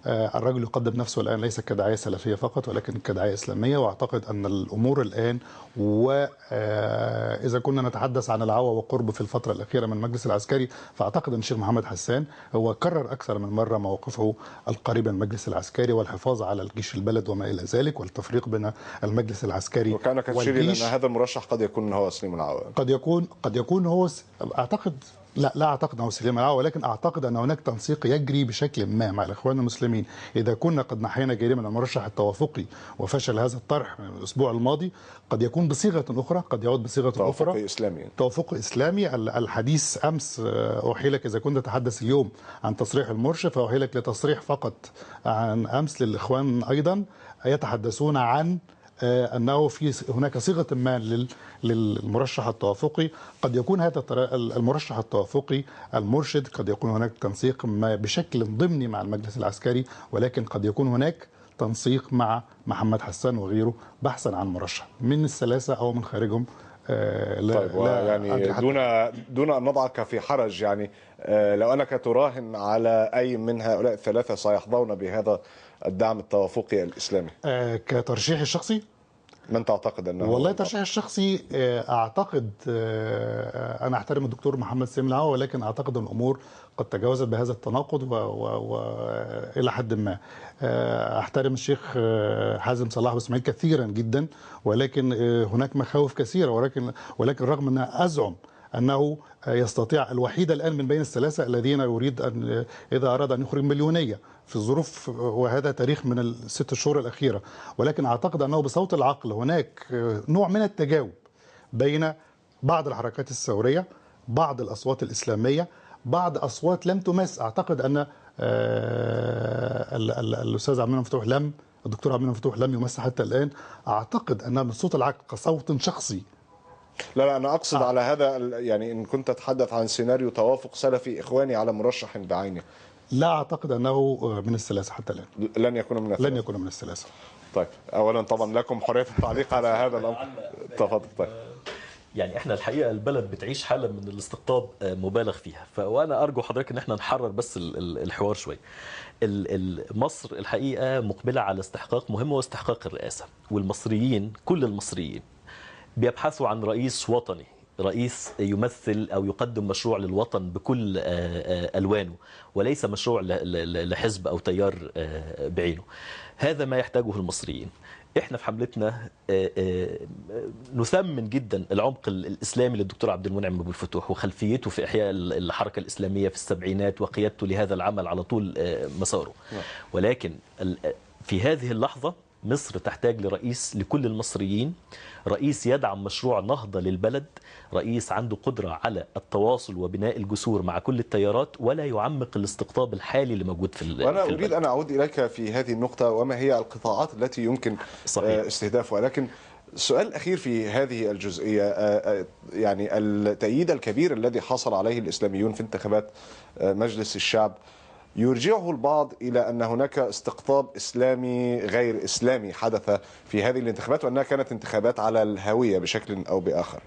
الرجل يقدم نفسه الآن ليس كدعاية سلفية فقط ولكن كدعاية إسلامية، وأعتقد أن الأمور الآن، وإذا كنا نتحدث عن العوى وقرب في الفترة الأخيرة من المجلس العسكري، فأعتقد أن الشيخ محمد حسان هو كرر أكثر من مرة موقفه القريب من المجلس العسكري والحفاظ على الجيش البلد وما إلى ذلك، والتفريق بين المجلس العسكري وكان والجيش. أن هذا المرشح قد يكون هو سليم العوى، قد يكون هو، أعتقد لا أعتقد أنه سليم العوى، ولكن أعتقد أن هناك تنسيق يجري بشكل ما مع الإخوان المسلمين. إذا كنا قد نحينا جانبا المرشح التوافقي وفشل هذا الطرح من الأسبوع الماضي، قد يكون بصيغة أخرى، قد يعود بصيغة أخرى، توافقي إسلامي. توافق إسلامي. الحديث أمس أحيلك، إذا كنت تتحدث اليوم عن تصريح المرشد، فأحيلك لتصريح فقط عن أمس للإخوان أيضا، يتحدثون عن أنه في هناك صيغة ما للمرشح التوافقي. قد يكون هذا المرشح التوافقي المرشد، قد يكون هناك تنسيق ما بشكل ضمني مع المجلس العسكري، ولكن قد يكون هناك تنسيق مع محمد حسان وغيره بحثا عن مرشح من الثلاثة أو من خارجهم. لا، طيب، يعني دون أن نضعك في حرج، يعني لو أنك تراهن على أي من هؤلاء الثلاثة سيحظون بهذا الدعم التوافقي الإسلامي كترشيح الشخصي، من تعتقد أنه؟ والله ترشيح الشخصي أعتقد، أنا أحترم الدكتور محمد سليم العوى، ولكن أعتقد أن الأمور قد تجاوزت بهذا التناقض وإلى حد ما. أحترم الشيخ حازم صلاح وإسماعيل كثيرا جدا، ولكن هناك مخاوف كثيرة، ولكن رغم أن أزعم أنه يستطيع الوحيد الآن من بين الثلاثة الذين يريد أن إذا أراد أن يخرج مليونية في الظروف، وهذا تاريخ من الست شهور الأخيرة، ولكن أعتقد أنه بصوت العقل هناك نوع من التجاوب بين بعض الحركات الثورية، بعض الأصوات الإسلامية، بعض أصوات لم تمس. أعتقد أن الأستاذ عبد المنعم فتوح لم، الدكتور عبد المنعم فتوح لم يمس حتى الآن. أعتقد أن من صوت العقل كصوت شخصي. لا أنا أقصد على هذا، يعني إن كنت تتحدث عن سيناريو توافق سلفي إخواني على مرشح بعينه، لا أعتقد أنه من الثلاثة حتى الآن. لن يكون من الثلاثة. لن يكون من الثلاثة. طيب، أولا طبعا لكم حرية التعليق على هذا الأمر. تفضل. طيب، يعني احنا الحقيقة البلد بتعيش حاله من الاستقطاب مبالغ فيها، وانا ارجو حضرتك ان احنا نحرر بس الحوار شوية. مصر الحقيقة مقبله على استحقاق مهم، واستحقاق الرئاسة، والمصريين كل المصريين بيبحثوا عن رئيس وطني، رئيس يمثل أو يقدم مشروع للوطن بكل ألوانه، وليس مشروع لحزب أو تيار بعينه. هذا ما يحتاجه المصريين. احنا في حملتنا نثمن جدا العمق الإسلامي للدكتور عبد المنعم أبو الفتوح وخلفيته في إحياء الحركة الإسلامية في السبعينات وقيادته لهذا العمل على طول مساره. ولكن في هذه اللحظة مصر تحتاج لرئيس لكل المصريين، رئيس يدعم مشروع نهضة للبلد، رئيس عنده قدرة على التواصل وبناء الجسور مع كل التيارات، ولا يعمق الاستقطاب الحالي اللي موجود في البلد. وأنا أريد أن أعود إليك في هذه النقطة، وما هي القطاعات التي يمكن استهدافها. لكن السؤال الأخير في هذه الجزئية، يعني التأييد الكبير الذي حصل عليه الإسلاميون في انتخابات مجلس الشعب يرجعه البعض إلى أن هناك استقطاب إسلامي غير إسلامي حدث في هذه الانتخابات، وأنها كانت انتخابات على الهوية بشكل أو بآخر.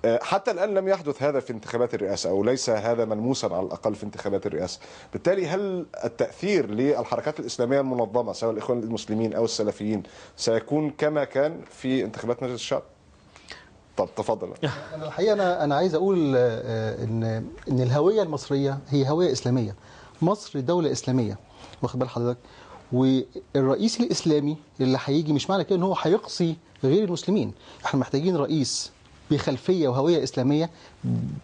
حتى الآن لم يحدث هذا في انتخابات الرئاسة، أو ليس هذا ملموسا على الأقل في انتخابات الرئاسة. بالتالي هل التأثير للحركات الإسلامية المنظمة سواء الإخوان المسلمين أو السلفيين سيكون كما كان في انتخابات مجلس الشعب؟ طب تفضل. أنا الحقيقة أنا عايز أقول إن الهوية المصرية هي هوية إسلامية. مصر دولة إسلامية، واخد بال حضرتك؟ والرئيس الإسلامي اللي هيجي مش معنى كده إن هو هيقصي غير المسلمين. احنا محتاجين رئيس بخلفية وهوية إسلامية،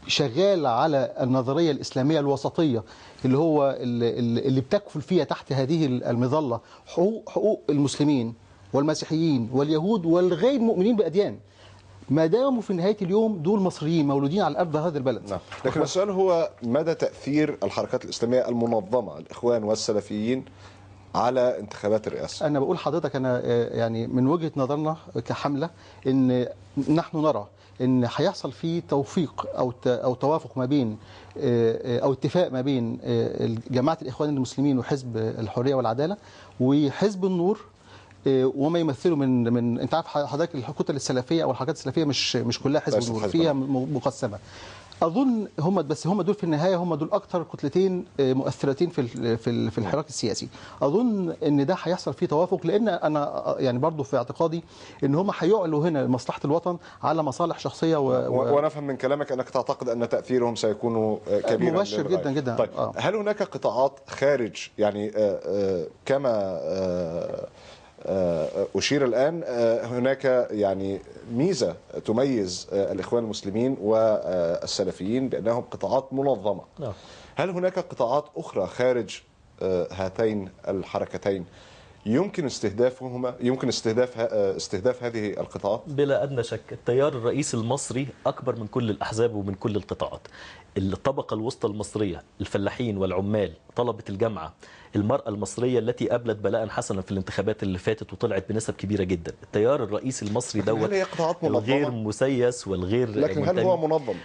شغال على النظرية الإسلامية الوسطية اللي هو اللي بتكفل فيها تحت هذه المظلة حقوق المسلمين والمسيحيين واليهود والغير مؤمنين بأديان، ما داموا في نهاية اليوم دول مصريين مولودين على أرض هذا البلد. نعم. لكن السؤال هو مدى تأثير الحركات الإسلامية المنظمة الإخوان والسلفيين على انتخابات الرئاسة؟ أنا بقول حضرتك أنا يعني من وجهة نظرنا كحملة إن نحن نرى إن هيحصل فيه توفيق أو توافق ما بين أو اتفاق ما بين جماعة الإخوان المسلمين وحزب الحرية والعدالة وحزب النور وما يمثله من انت عارف حضرتك الكتل السلفية او الحركات السلفية مش كلها حزب النور، فيها مقسمة. اظن هم بس هم دول في النهاية هم دول اكثر كتلتين مؤثرتين في في الحراك السياسي. اظن ان ده هيحصل فيه توافق، لان انا يعني برضو في اعتقادي ان هم هيعلوا هنا مصلحة الوطن على مصالح شخصية. وانا افهم من كلامك انك تعتقد ان تاثيرهم سيكون كبيرا مباشر جدا جدا. طيب هل هناك قطاعات خارج يعني كما أشير الآن هناك يعني ميزة تميز الإخوان المسلمين والسلفيين بأنهم قطاعات منظمة. هل هناك قطاعات أخرى خارج هاتين الحركتين يمكن استهدافهما، يمكن استهداف هذه القطاعات؟ بلا أدنى شك التيار الرئيسي المصري أكبر من كل الأحزاب ومن كل القطاعات. الطبقة الوسطى المصرية، الفلاحين والعمال، طلبة الجامعة، المرأة المصرية التي أبلت بلاء حسنا في الانتخابات اللي فاتت وطلعت بنسب كبيرة جدا. التيار الرئيسي المصري دوت الغير مسيس والغير، لكن هل هو منظم؟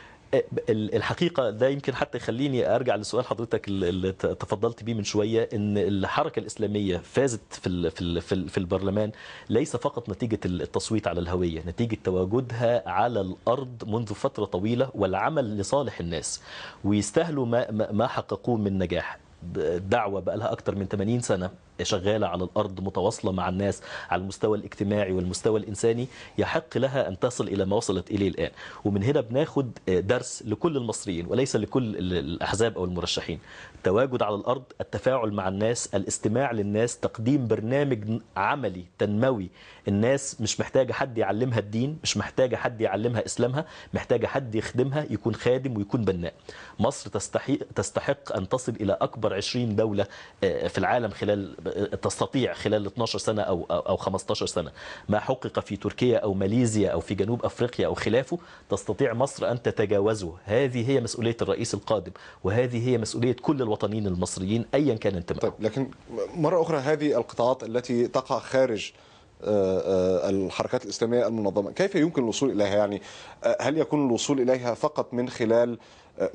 الحقيقة ده يمكن حتى يخليني أرجع لسؤال حضرتك اللي تفضلت بيه من شوية، إن الحركة الإسلامية فازت في في في البرلمان ليس فقط نتيجة التصويت على الهوية، نتيجة تواجدها على الأرض منذ فترة طويلة والعمل لصالح الناس، ويستاهلوا ما حققوه من نجاح. الدعوة بقى لها أكثر من 80 سنة شغالة على الأرض، متواصلة مع الناس على المستوى الاجتماعي والمستوى الإنساني، يحق لها أن تصل إلى ما وصلت إليه الآن. ومن هنا بناخد درس لكل المصريين وليس لكل الأحزاب أو المرشحين: التواجد على الأرض، التفاعل مع الناس، الاستماع للناس، تقديم برنامج عملي تنموي. الناس مش محتاجة حد يعلمها الدين، مش محتاجة حد يعلمها إسلامها، محتاجة حد يخدمها، يكون خادم ويكون بناء. مصر تستحق أن تصل إلى أكبر 20 دولة في العالم خلال، تستطيع خلال 12 سنة أو 15 سنة. ما حقق في تركيا أو ماليزيا أو في جنوب أفريقيا أو خلافه تستطيع مصر أن تتجاوزه. هذه هي مسؤولية الرئيس القادم، وهذه هي مسؤولية كل الوطنيين المصريين أيا كان انتمائهم. طيب، لكن مرة أخرى هذه القطاعات التي تقع خارج الحركات الإسلامية المنظمة، كيف يمكن الوصول إليها؟ يعني هل يكون الوصول إليها فقط من خلال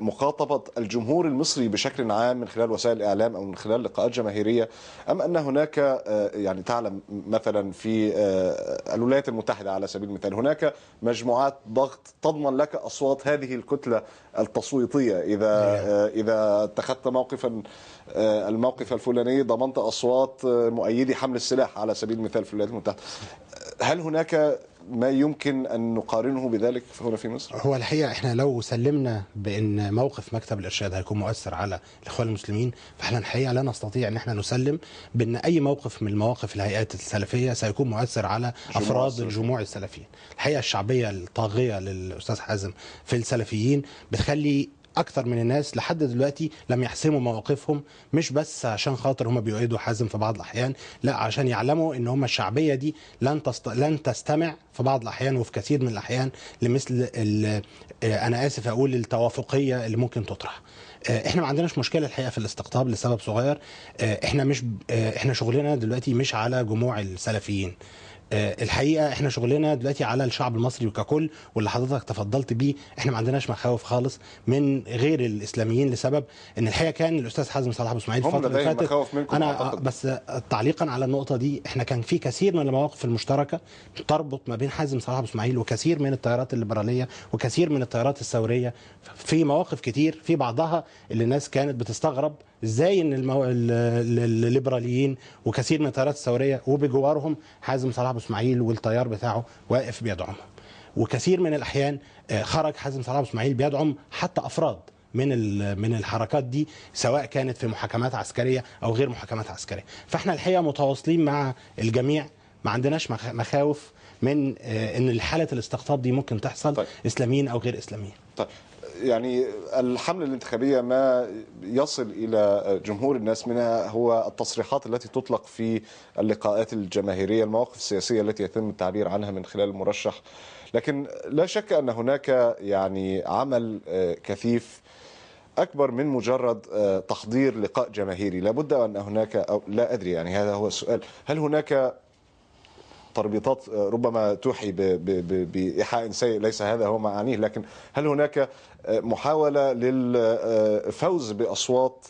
مخاطبة الجمهور المصري بشكل عام من خلال وسائل الإعلام أو من خلال لقاءات جماهيرية، أم أن هناك يعني تعلم مثلا في الولايات المتحدة على سبيل المثال هناك مجموعات ضغط تضمن لك أصوات هذه الكتلة التصويتية، إذا اتخذت موقفا الموقف الفلاني ضمنت أصوات مؤيدي حمل السلاح على سبيل المثال في الولايات المتحدة. هل هناك ما يمكن أن نقارنه بذلك هنا في مصر؟ هو الحقيقة احنا لو سلمنا بأن موقف مكتب الإرشاد هيكون مؤثر على الإخوان المسلمين، فاحنا الحقيقة لا نستطيع أن احنا نسلم بأن أي موقف من مواقف الهيئات السلفية سيكون مؤثر على أفراد الجموع السلفيين. الحقيقة الشعبية الطاغية للأستاذ حازم في السلفيين بتخلي أكثر من الناس لحد دلوقتي لم يحسموا مواقفهم، مش بس عشان خاطر هم بيؤيدوا حازم في بعض الأحيان، لا عشان يعلموا إن هم الشعبية دي لن تستمع في بعض الأحيان وفي كثير من الأحيان لمثل أنا آسف أقول التوافقية اللي ممكن تطرح. احنا ما عندناش مشكلة الحقيقة في الاستقطاب لسبب صغير، احنا شغلنا دلوقتي مش على جموع السلفيين. الحقيقة احنا شغلنا دلوقتي على الشعب المصري ككل، واللي حضرتك تفضلت بيه احنا ما عندناش مخاوف خالص من غير الاسلاميين، لسبب ان الحقيقة كان الاستاذ حازم صلاح ابو اسماعيل الفترة اللي فاتت، انا بس تعليقا على النقطة دي، احنا كان في كثير من المواقف المشتركة تربط ما بين حازم صلاح ابو اسماعيل وكثير من التيارات الليبرالية وكثير من التيارات الثورية في مواقف كتير، في بعضها اللي الناس كانت بتستغرب ازاي ان الليبراليين وكثير من التيارات الثورية وبجوارهم حازم صلاح ابو اسماعيل والتيار بتاعه واقف بيدعمهم. وكثير من الاحيان خرج حازم صلاح ابو اسماعيل بيدعم حتى افراد من الحركات دي، سواء كانت في محاكمات عسكرية او غير محاكمات عسكرية. فاحنا الحقيقة متواصلين مع الجميع، ما عندناش مخاوف من ان حاله الاستقطاب دي ممكن تحصل. طيب. اسلاميين او غير اسلاميين. طيب، يعني الحملة الانتخابية ما يصل إلى جمهور الناس منها هو التصريحات التي تطلق في اللقاءات الجماهيرية، المواقف السياسية التي يتم التعبير عنها من خلال المرشح، لكن لا شك أن هناك يعني عمل كثيف أكبر من مجرد تحضير لقاء جماهيري. لابد أن هناك، أو لا أدري يعني هذا هو السؤال، هل هناك تربيطات ربما توحي بإيحاء سيء، ليس هذا هو ما أعنيه، لكن هل هناك محاولة للفوز بأصوات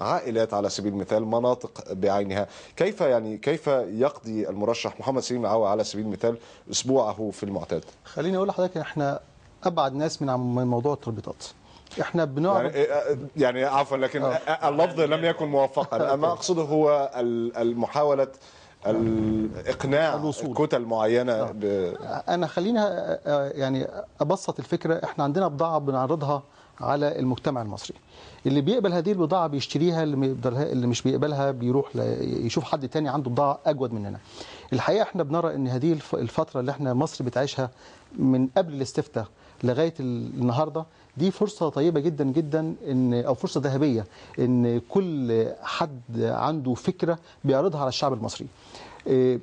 عائلات على سبيل المثال، مناطق بعينها؟ كيف يعني كيف يقضي المرشح محمد سليم العوا على سبيل المثال أسبوعه في المعتاد؟ خليني أقول لحضرتك إحنا أبعد ناس من موضوع التربيطات. احنا بنعرض يعني عفوا لكن اللفظ لم يكن موفقا. ما اقصده هو المحاولة الاقناع كتل معينة. انا خلينا يعني ابسط الفكرة. احنا عندنا بضاعة بنعرضها على المجتمع المصري، اللي بيقبل هذه البضاعة بيشتريها، اللي مش بيقبلها بيروح يشوف حد تاني عنده بضاعة اجود مننا. الحقيقة احنا بنرى ان هذه الفترة اللي احنا مصر بتعيشها من قبل الاستفتاء لغاية النهارده دي فرصة طيبة جدا جدا، ان او فرصة ذهبية، ان كل حد عنده فكرة بيعرضها على الشعب المصري،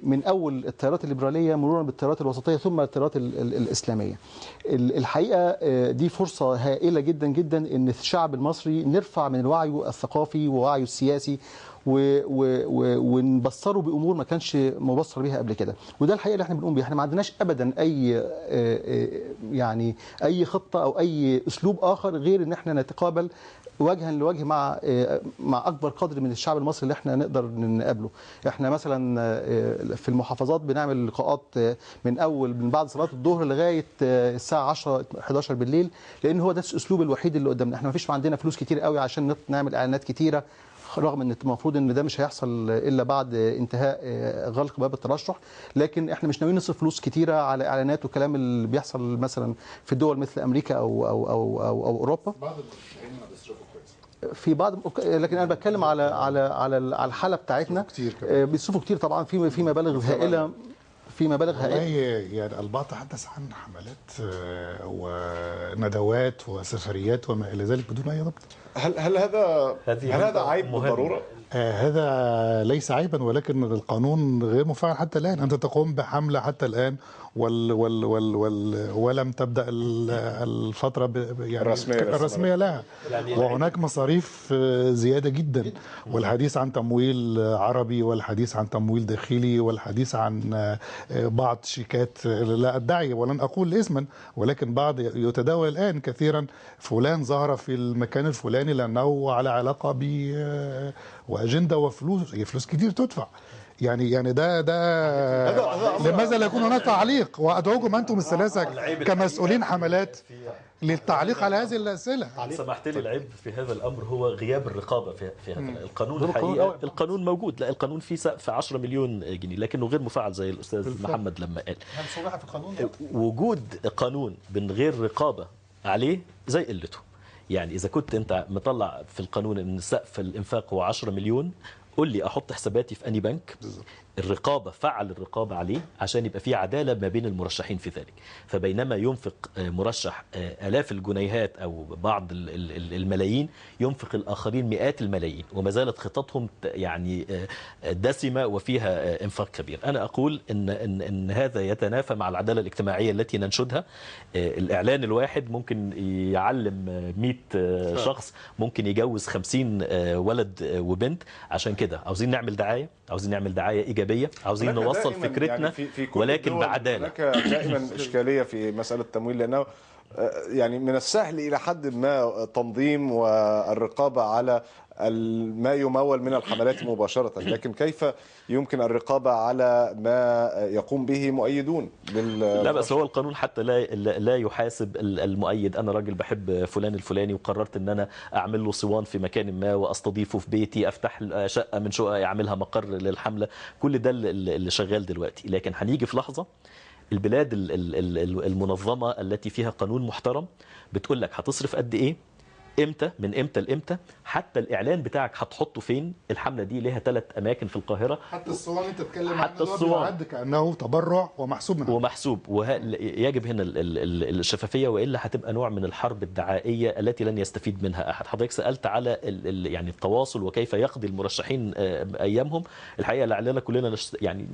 من اول التيارات الليبرالية مرورا بالتيارات الوسطية ثم التيارات الاسلامية. الحقيقة دي فرصة هائلة جدا جدا ان الشعب المصري نرفع من وعيه الثقافي ووعيه السياسي ونبصره بامور ما كانش مبصر بيها قبل كده. وده الحقيقة اللي احنا بنقوم بيها. احنا ما عندناش ابدا اي يعني اي خطه او اي اسلوب اخر غير ان احنا نتقابل وجها لوجه مع اكبر قدر من الشعب المصري اللي احنا نقدر نقابله. احنا مثلا في المحافظات بنعمل لقاءات من اول من بعد صلاة الظهر لغاية الساعة 10 11 بالليل، لان هو ده الاسلوب الوحيد اللي قدامنا. احنا ما فيش عندنا فلوس كتير قوي عشان نعمل اعلانات كتيرة، رغم ان المفروض ان ده مش هيحصل الا بعد انتهاء غلق باب الترشح، لكن احنا مش ناويين نصرف فلوس كتيرة على اعلانات والكلام اللي بيحصل مثلا في الدول مثل امريكا او او او او, أو اوروبا. بعض المرشحين بيصرفوا كويس في بعض، لكن انا بتكلم على على على على الحالة بتاعتنا. بيصرفوا كتير طبعا، في مبالغ هائلة، في مبالغ هائلة. يعني البعض تحدث عن حملات وندوات وسفريات وما الى ذلك بدون اي ضبط. هل هذا عيب بالضرورة؟ هذا ليس عيبا، ولكن القانون غير مفعل حتى الآن. أنت تقوم بحملة حتى الآن وال وال وال وال ولم تبدأ الفترة يعني الرسمية لها، وهناك مصاريف زيادة جدا، والحديث عن تمويل عربي والحديث عن تمويل داخلي والحديث عن بعض شيكات، لا أدعي ولن أقول اسما، ولكن بعض يتداول الآن كثيرا فلان ظهر في المكان الفلاني لأنه على علاقة ب وأجندة وفلوس، فلوس كتير تدفع. يعني ده لماذا لا يكون هناك تعليق؟ وأدعوكم أنتم الثلاثة كمسؤولين حملات للتعليق على هذه الأسئلة. سمحت لي، العيب في هذا الأمر هو غياب الرقابة في هذا القانون. الحقيقة القانون موجود، لا القانون فيه سقف 10 مليون جنيه لكنه غير مفعل زي الأستاذ محمد لما قال. هل صرح في القانون؟ وجود قانون من غير رقابة عليه زي قلته. يعني إذا كنت أنت مطلع في القانون أن سقف الإنفاق هو 10 مليون، قول لي أحط حساباتي في أني بنك. الرقابة، فعل الرقابة عليه عشان يبقى في عدالة ما بين المرشحين في ذلك. فبينما ينفق مرشح آلاف الجنيهات أو بعض الملايين، ينفق الآخرين مئات الملايين، وما زالت خططهم يعني دسمة وفيها إنفاق كبير. أنا أقول إن هذا يتنافى مع العدالة الاجتماعية التي ننشدها. الإعلان الواحد ممكن يعلم 100 شخص، ممكن يجوز 50 ولد وبنت. عشان كده عاوزين نعمل دعاية، عاوزين نعمل دعاية إيجابية، عاوزين نوصل فكرتنا، يعني في ولكن بعدالة. هناك دائما إشكالية في مسألة التمويل، لأنه يعني من السهل إلى حد ما تنظيم والرقابة على ما يمول من الحملات مباشرة، لكن كيف يمكن الرقابة على ما يقوم به مؤيدون؟ لا بس هو القانون حتى لا يحاسب المؤيد. أنا راجل بحب فلان الفلاني وقررت أن أنا أعمل له صوان في مكان ما وأستضيفه في بيتي، أفتح شقة من شقق أعملها مقر للحملة، كل ده اللي شغال دلوقتي. لكن هنيجي في لحظة البلاد المنظمة التي فيها قانون محترم بتقول لك هتصرف قد إيه، امتى، من امتى لامتى، حتى الاعلان بتاعك هتحطه فين. الحملة دي ليها 3 اماكن في القاهرة. حتى الصوان انت بتتكلم عنه، حتى الصوان كانه تبرع ومحسوب منه، ومحسوب. ويجب هنا الشفافية، والا هتبقى نوع من الحرب الدعائية التي لن يستفيد منها احد. حضرتك سالت على يعني التواصل وكيف يقضي المرشحين ايامهم. الحقيقة لعلنا كلنا يعني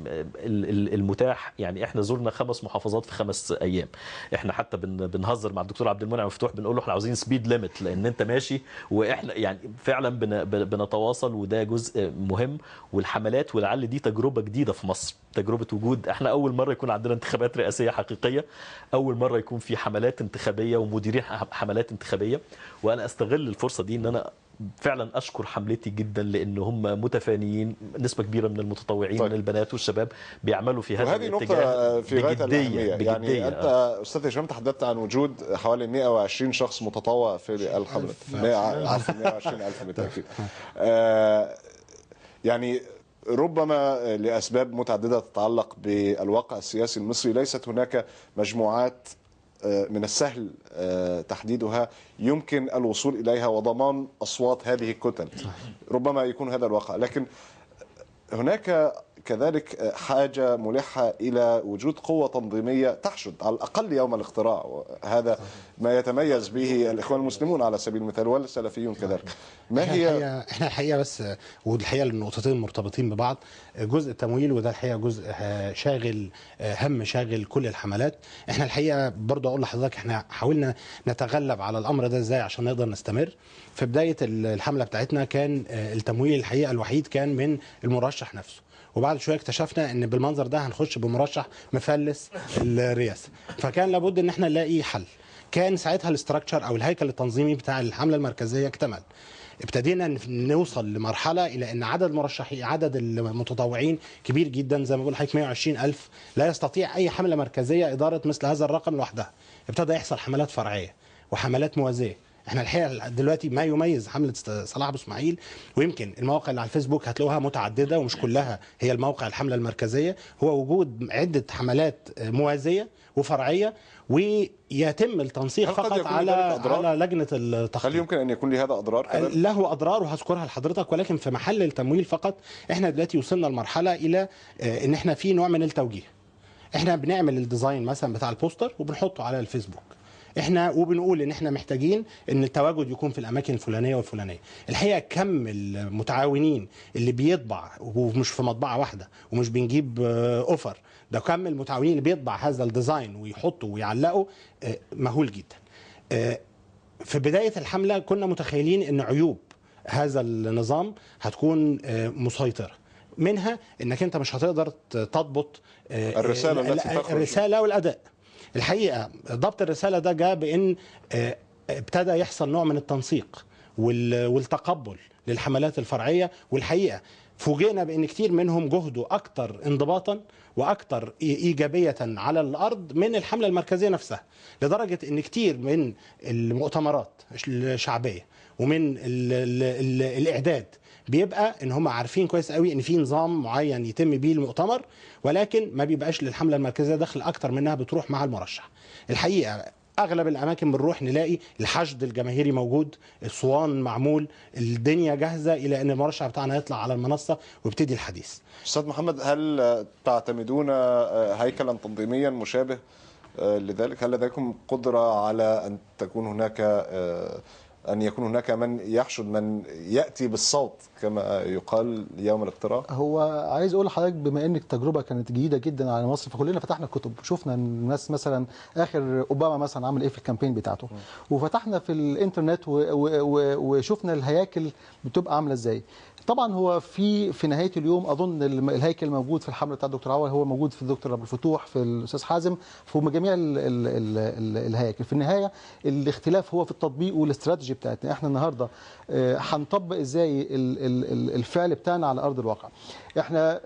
المتاح، يعني احنا زرنا 5 محافظات في 5 ايام. احنا حتى بنهزر مع الدكتور عبد المنعم مفتوح، بنقول له احنا عاوزين speed limit، لان انت ماشي، واحنا يعني فعلا بنتواصل، وده جزء مهم. والحملات، ولعل دي تجربه جديدة في مصر، تجربه وجود، احنا اول مرة يكون عندنا انتخابات رئاسيه حقيقية، اول مرة يكون في حملات انتخابية ومديرين حملات انتخابية. وانا استغل الفرصة دي ان انا فعلا اشكر حملتي جدا، لان هم متفانيين، نسبه كبيرة من المتطوعين. طيب. من البنات والشباب بيعملوا في هذا الاتجاه، وهذه نقطة في غاية الاهمية. يعني انت استاذ هشام تحدثت عن وجود حوالي 120 شخص متطوع في الحملة، 120,000 بالتاكيد. يعني ربما لاسباب متعددة تتعلق بالواقع السياسي المصري ليست هناك مجموعات من السهل تحديدها يمكن الوصول إليها وضمان أصوات هذه الكتل، ربما يكون هذا الواقع، لكن هناك كذلك حاجة ملحة إلى وجود قوة تنظيمية تحشد على الأقل يوم الاقتراع. هذا ما يتميز به الإخوان المسلمون على سبيل المثال والسلفيون كذلك. ما هي احنا الحقيقة بس، والحقيقة النقطتين مرتبطين ببعض، جزء التمويل وده الحقيقة جزء شاغل، هم شاغل كل الحملات. احنا الحقيقة برضو أقول لحضرتك احنا حاولنا نتغلب على الأمر ده ازاي عشان نقدر نستمر. في بداية الحملة بتاعتنا كان التمويل الحقيقة الوحيد كان من المرشح نفسه، وبعد شوية اكتشفنا ان بالمنظر ده هنخش بمرشح مفلس الرئاسة، فكان لابد ان احنا نلاقي حل. كان ساعتها ال structure او الهيكل التنظيمي بتاع الحملة المركزية اكتمل. ابتدينا نوصل لمرحلة الى ان عدد المرشحين، عدد المتطوعين كبير جدا، زي ما بقول لحضرتك 120,000، لا يستطيع اي حمله مركزية ادارة مثل هذا الرقم لوحدها. ابتدى يحصل حملات فرعية وحملات موازية. احنا الحقيقة دلوقتي ما يميز حمله صلاح ابو اسماعيل، ويمكن المواقع اللي على الفيسبوك هتلاقوها متعددة ومش كلها هي الموقع الحملة المركزية، هو وجود عده حملات موازية وفرعيه، ويتم التنسيق فقط على لجنة التخطيط. هل يمكن ان يكون لهذا اضرار؟ له اضرار وهذكرها لحضرتك، ولكن في محل التمويل فقط احنا دلوقتي وصلنا لمرحلة الى ان احنا في نوع من التوجيه. احنا بنعمل ال design مثلا بتاع ال poster وبنحطه على الفيسبوك، احنا وبنقول ان احنا محتاجين ان التواجد يكون في الاماكن الفلانية والفلانيه. الحقيقة كم المتعاونين اللي بيطبع، ومش في مطبعة واحدة ومش بنجيب offer، ده كم المتعاونين اللي بيطبع هذا ال design ويحطه ويعلقه مهول جدا. في بداية الحملة كنا متخيلين ان عيوب هذا النظام هتكون مسيطرة، منها انك انت مش هتقدر تضبط الرسالة التي تخرج، الرسالة والاداء. الحقيقة ضبط الرسالة ده جاء بان ابتدى يحصل نوع من التنسيق والتقبل للحملات الفرعية، والحقيقة فوجئنا بان كتير منهم جهده اكتر انضباطا واكتر ايجابية على الارض من الحملة المركزية نفسها، لدرجة ان كتير من المؤتمرات الشعبية ومن الاعداد بيبقى ان هم عارفين كويس قوي ان في نظام معين يتم بيه المؤتمر، ولكن ما بيبقاش للحملة المركزية دخل اكتر منها بتروح مع المرشح. الحقيقة اغلب الاماكن بنروح نلاقي الحشد الجماهيري موجود، الصوان معمول، الدنيا جاهزة الى ان المرشح بتاعنا يطلع على المنصة ويبتدي الحديث. استاذ محمد، هل تعتمدون هيكلا تنظيميا مشابه لذلك؟ هل لديكم قدره على ان تكون هناك أن يكون هناك من يحشد، من يأتي بالصوت كما يقال يوم الاقتراع؟ هو عايز أقول لحضرتك بما أن التجربة كانت جديدة جدا على مصر، فكلنا فتحنا الكتب، شفنا الناس مثلا آخر أوباما مثلا عمل إيه في ال campaign بتاعته، وفتحنا في الإنترنت وشفنا الهياكل بتبقى عاملة إزاي. طبعا هو في نهاية اليوم اظن الهيكل موجود في الحملة بتاع الدكتور عوض، هو موجود في الدكتور ابو الفتوح، في الاستاذ حازم، في جميع ال ال ال الهياكل. في النهاية الاختلاف هو في التطبيق والاستراتيجي بتاعتنا. احنا النهارده هنطبق ازاي الفعل بتاعنا على ارض الواقع. احنا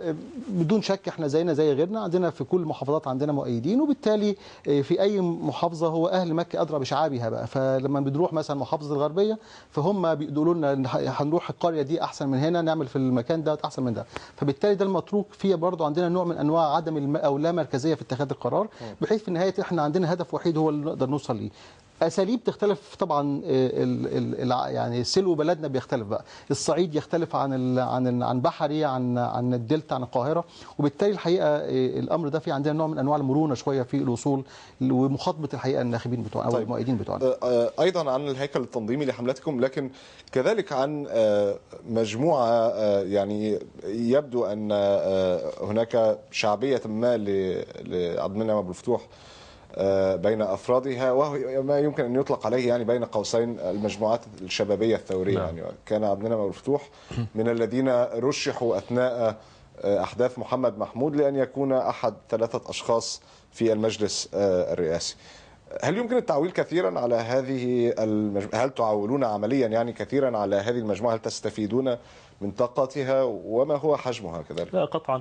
بدون شك احنا زينا زي غيرنا، عندنا في كل المحافظات عندنا مؤيدين، وبالتالي في اي محافظة هو اهل مكة ادرى بشعابها بقى. فلما بنروح مثلا محافظة الغربية فهم بيقولوا لنا هنروح القرية دي احسن من هنا، نعمل في المكان ده احسن من ده. فبالتالي ده المتروك فيه برضو عندنا نوع من انواع عدم او لا مركزية في اتخاذ القرار، بحيث في النهاية احنا عندنا هدف وحيد هو اللي نقدر نوصل ليه. اساليب تختلف طبعا، يعني سلو بلدنا بيختلف بقى، الصعيد يختلف عن عن عن بحري، عن الدلتا، عن القاهرة، وبالتالي الحقيقة الامر ده في عندنا نوع من انواع المرونة شوية في الوصول ومخاطبه الحقيقة الناخبين بتوعنا او المؤيدين بتوعنا. ايضا عن الهيكل التنظيمي لحملتكم، لكن كذلك عن مجموعة يعني يبدو ان هناك شعبية ما لعبد المنعم ابو الفتوح بين أفرادها، وهو ما يمكن أن يطلق عليه يعني بين قوسين المجموعات الشبابية الثورية. نعم. يعني كان عبد المنعم أبو الفتوح من الذين رشحوا أثناء أحداث محمد محمود لأن يكون أحد 3 أشخاص في المجلس الرئاسي. هل يمكن التعويل كثيرا على هذه المجموعة؟ هل تعولون عمليا يعني كثيرا على هذه المجموعة؟ هل تستفيدون من طاقتها وما هو حجمها كذلك؟ لا قطعا،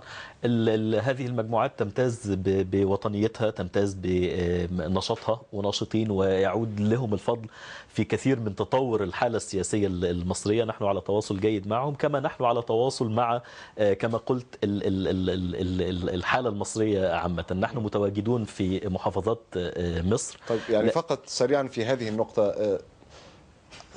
هذه المجموعات تمتاز بوطنيتها، تمتاز بنشاطها وناشطين، ويعود لهم الفضل في كثير من تطور الحالة السياسية المصرية. نحن على تواصل جيد معهم، كما نحن على تواصل مع كما قلت الحالة المصرية عامة. نحن متواجدون في محافظات مصر. طيب يعني فقط سريعا في هذه النقطة،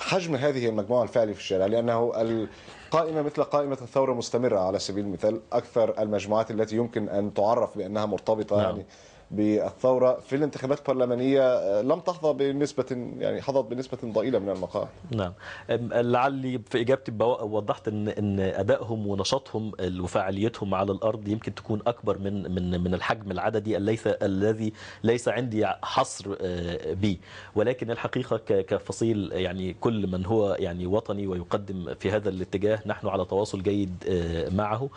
حجم هذه المجموعة الفعلي في الشارع، لأنه القائمة مثل قائمة الثورة مستمرة على سبيل المثال، أكثر المجموعات التي يمكن أن تعرف بأنها مرتبطة. نعم. يعني بالثورة في الانتخابات البرلمانية لم تحظى بنسبة، يعني حظت بنسبة ضئيلة من المقاعد. نعم، لعلي في إجابتي وضحت إن أدائهم ونشاطهم وفاعليتهم على الأرض يمكن تكون أكبر من من من الحجم العددي الذي ليس عندي حصر به، ولكن الحقيقة كفصيل يعني كل من هو يعني وطني ويقدم في هذا الاتجاه نحن على تواصل جيد معه.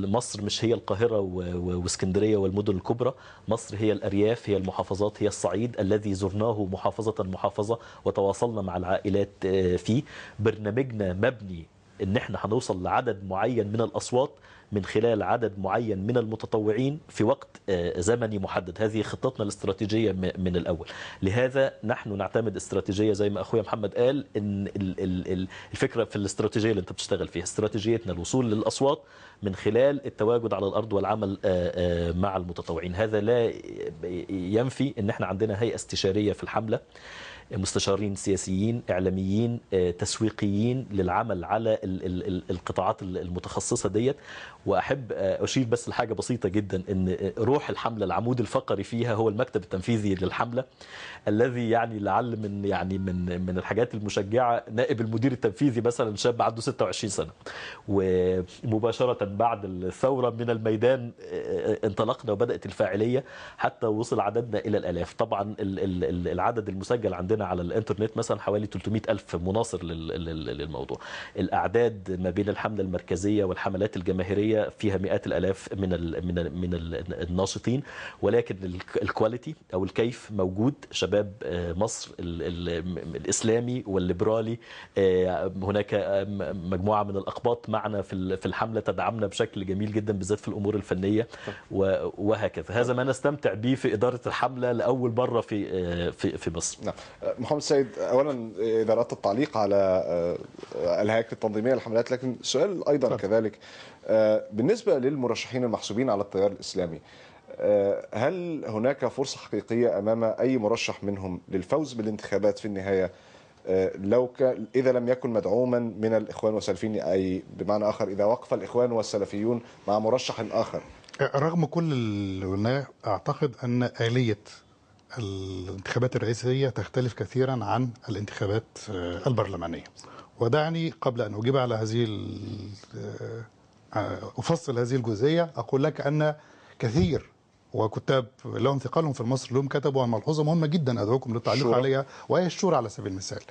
مصر مش هي القاهرة واسكندرية والمدن الكبرى، مصر هي الأرياف، هي المحافظات، هي الصعيد الذي زرناه محافظة محافظة وتواصلنا مع العائلات فيه. برنامجنا مبني ان احنا هنوصل لعدد معين من الأصوات من خلال عدد معين من المتطوعين في وقت زمني محدد. هذه خطتنا الاستراتيجية من الأول. لهذا نحن نعتمد استراتيجية زي ما أخويا محمد قال، إن الفكرة في الاستراتيجية اللي أنت بتشتغل فيها، استراتيجيتنا الوصول للأصوات من خلال التواجد على الأرض والعمل مع المتطوعين. هذا لا ينفي إن احنا عندنا هيئة استشارية في الحملة، مستشارين سياسيين، إعلاميين، تسويقيين للعمل على القطاعات المتخصصة ديت. وأحب أشير بس لحاجة بسيطة جدا، إن روح الحملة العمود الفقري فيها هو المكتب التنفيذي للحملة، الذي يعني لعل من يعني من الحاجات المشجعة نائب المدير التنفيذي مثلا شاب عنده 26 سنة، ومباشرة بعد الثورة من الميدان انطلقنا وبدأت الفاعلية حتى وصل عددنا إلى الآلاف. طبعا العدد المسجل عندنا على الانترنت مثلا حوالي 300 ألف مناصر للموضوع. الأعداد ما بين الحملة المركزية والحملات الجماهيرية فيها مئات الآلاف من ال من ال من الناشطين، ولكن ال quality أو الكيف موجود. شباب مصر الإسلامي والليبرالي، هناك مجموعة من الأقباط معنا في الحملة تدعمنا بشكل جميل جدا بالذات في الأمور الفنية وهكذا. هذا ما نستمتع به في إدارة الحملة لأول مرة في في في مصر. نعم. محمد سيد، أولا إذا أردت التعليق على الهياكل التنظيمية للحملات، لكن سؤال أيضا كذلك بالنسبة للمرشحين المحسوبين على التيار الإسلامي، هل هناك فرصة حقيقية أمام أي مرشح منهم للفوز بالانتخابات في النهاية لو إذا لم يكن مدعوما من الإخوان والسلفيين، أي بمعنى آخر إذا وقف الإخوان والسلفيون مع مرشح آخر؟ رغم كل اللي قلناه، أعتقد أن آلية الانتخابات الرئاسية تختلف كثيرا عن الانتخابات البرلمانية. ودعني قبل أن أجيب على هذه أفصل هذه الجزئية، أقول لك أن كثير وكتاب لهم ثقلهم في مصر لهم كتبوا عن ملحوظة مهمة جدا أدعوكم للتعليق عليها، وهي الشورى على سبيل المثال.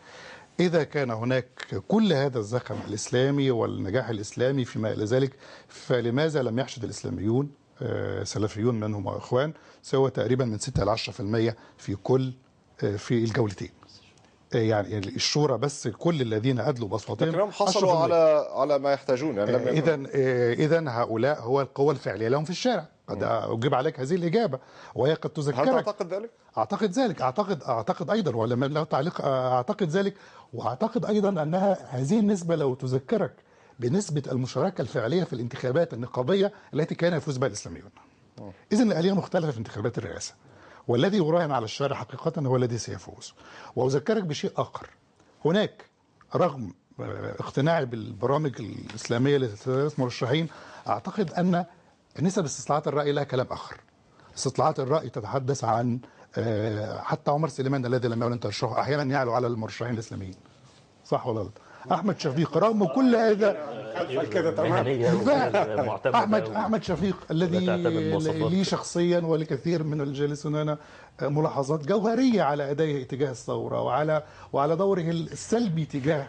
إذا كان هناك كل هذا الزخم الإسلامي والنجاح الإسلامي فيما إلى ذلك، فلماذا لم يحشد الإسلاميون سلفيون منهم وإخوان سوى تقريبا من 6 إلى 10% في كل في الجولتين؟ يعني الشورى بس كل الذين أدلوا بأصواتهم لكنهم حصلوا على ما يحتاجون. يعني إذا هؤلاء هو القوة الفعلية لهم في الشارع. قد أجيب عليك هذه الإجابة وهي قد تذكرك. هل تعتقد ذلك؟ أعتقد ذلك، أعتقد أيضا، ولما له تعليق أعتقد ذلك، وأعتقد أيضا أنها هذه النسبة لو تذكرك بنسبة المشاركة الفعلية في الانتخابات النقابية التي كان يفوز بها الإسلاميون. إذن الآلية مختلفة في انتخابات الرئاسة، والذي يراهن على الشارع حقيقة هو الذي سيفوز. وأذكرك بشيء آخر، هناك رغم اقتناعي بالبرامج الإسلامية للثلاث مرشحين، أعتقد أن نسب استطلاعات الرأي لها كلام آخر. استطلاعات الرأي تتحدث عن حتى عمر سليمان الذي لم يعلن ترشحه أحيانا يعلو على المرشحين الإسلاميين، صح ولا غلط؟ احمد شفيق رغم كل هذا احمد شفيق الذي لي شخصيا ولكثير من الجالسون هنا ملاحظات جوهرية على ادائه تجاه الثورة وعلى دوره السلبي تجاه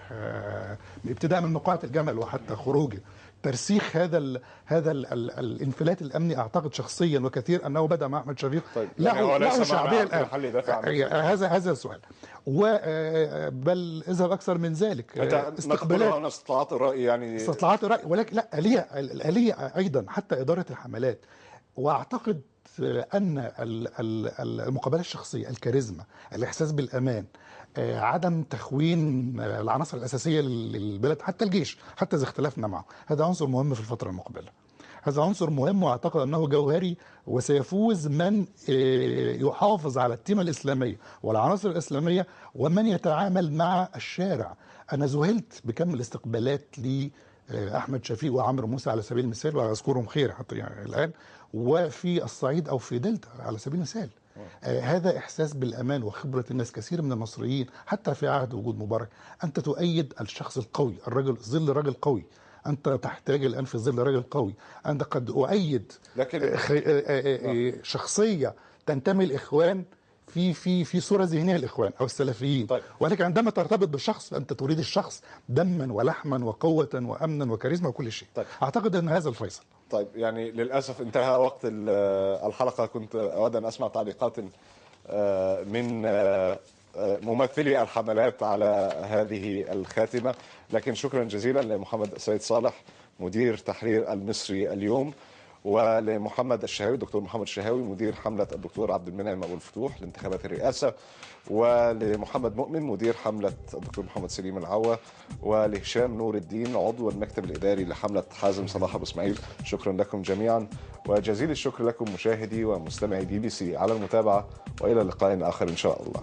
ابتداء من مقاعه الجمل وحتى خروجه، ترسيخ هذا الانفلات الامني اعتقد شخصيا وكثير انه بدا مع احمد شفيق. طيب له شعبية الان. هذا السؤال، بل اذهب اكثر من ذلك، استقبالات استطلاعات الراي، يعني استطلاعات الراي، ولكن لا الالية ايضا حتى ادارة الحملات. واعتقد ان المقابلة الشخصية، الكاريزما، الاحساس بالامان، عدم تخوين العناصر الأساسية للبلد حتى الجيش، حتى إذا اختلفنا معه، هذا عنصر مهم في الفترة المقبلة. هذا عنصر مهم وأعتقد أنه جوهري، وسيفوز من يحافظ على التيمة الإسلامية والعناصر الإسلامية ومن يتعامل مع الشارع. أنا ذهلت بكم الاستقبالات لأحمد شفيق وعمرو موسى على سبيل المثال، وأذكرهم خير حتى يعني الآن، وفي الصعيد أو في دلتا على سبيل المثال. هذا إحساس بالأمان وخبرة الناس. كثير من المصريين حتى في عهد وجود مبارك أنت تؤيد الشخص القوي، الرجل، ظل رجل قوي. أنت تحتاج الآن في ظل رجل قوي. أنت قد أؤيد لكن شخصية تنتمي الإخوان في في في صورة ذهنية الإخوان أو السلفيين. طيب. ولكن عندما ترتبط بالشخص فأنت تريد الشخص دما ولحما وقوة وأمنا وكاريزما وكل شيء. طيب. أعتقد أن هذا الفيصل. طيب، يعني للأسف انتهى وقت الحلقة. كنت أود أن أسمع تعليقات من ممثلي الحملات على هذه الخاتمة، لكن شكرا جزيلا لمحمد سيد صالح مدير تحرير المصري اليوم، ولمحمد الشهاوي، دكتور محمد الشهاوي مدير حملة الدكتور عبد المنعم أبو الفتوح لانتخابات الرئاسة، ولمحمد مؤمن مدير حملة الدكتور محمد سليم العوا، ولهشام نور الدين عضو المكتب الإداري لحملة حازم صلاح أبو إسماعيل. شكرا لكم جميعا، وجزيل الشكر لكم مشاهدي ومستمعي BBC على المتابعة، وإلى لقاء آخر إن شاء الله.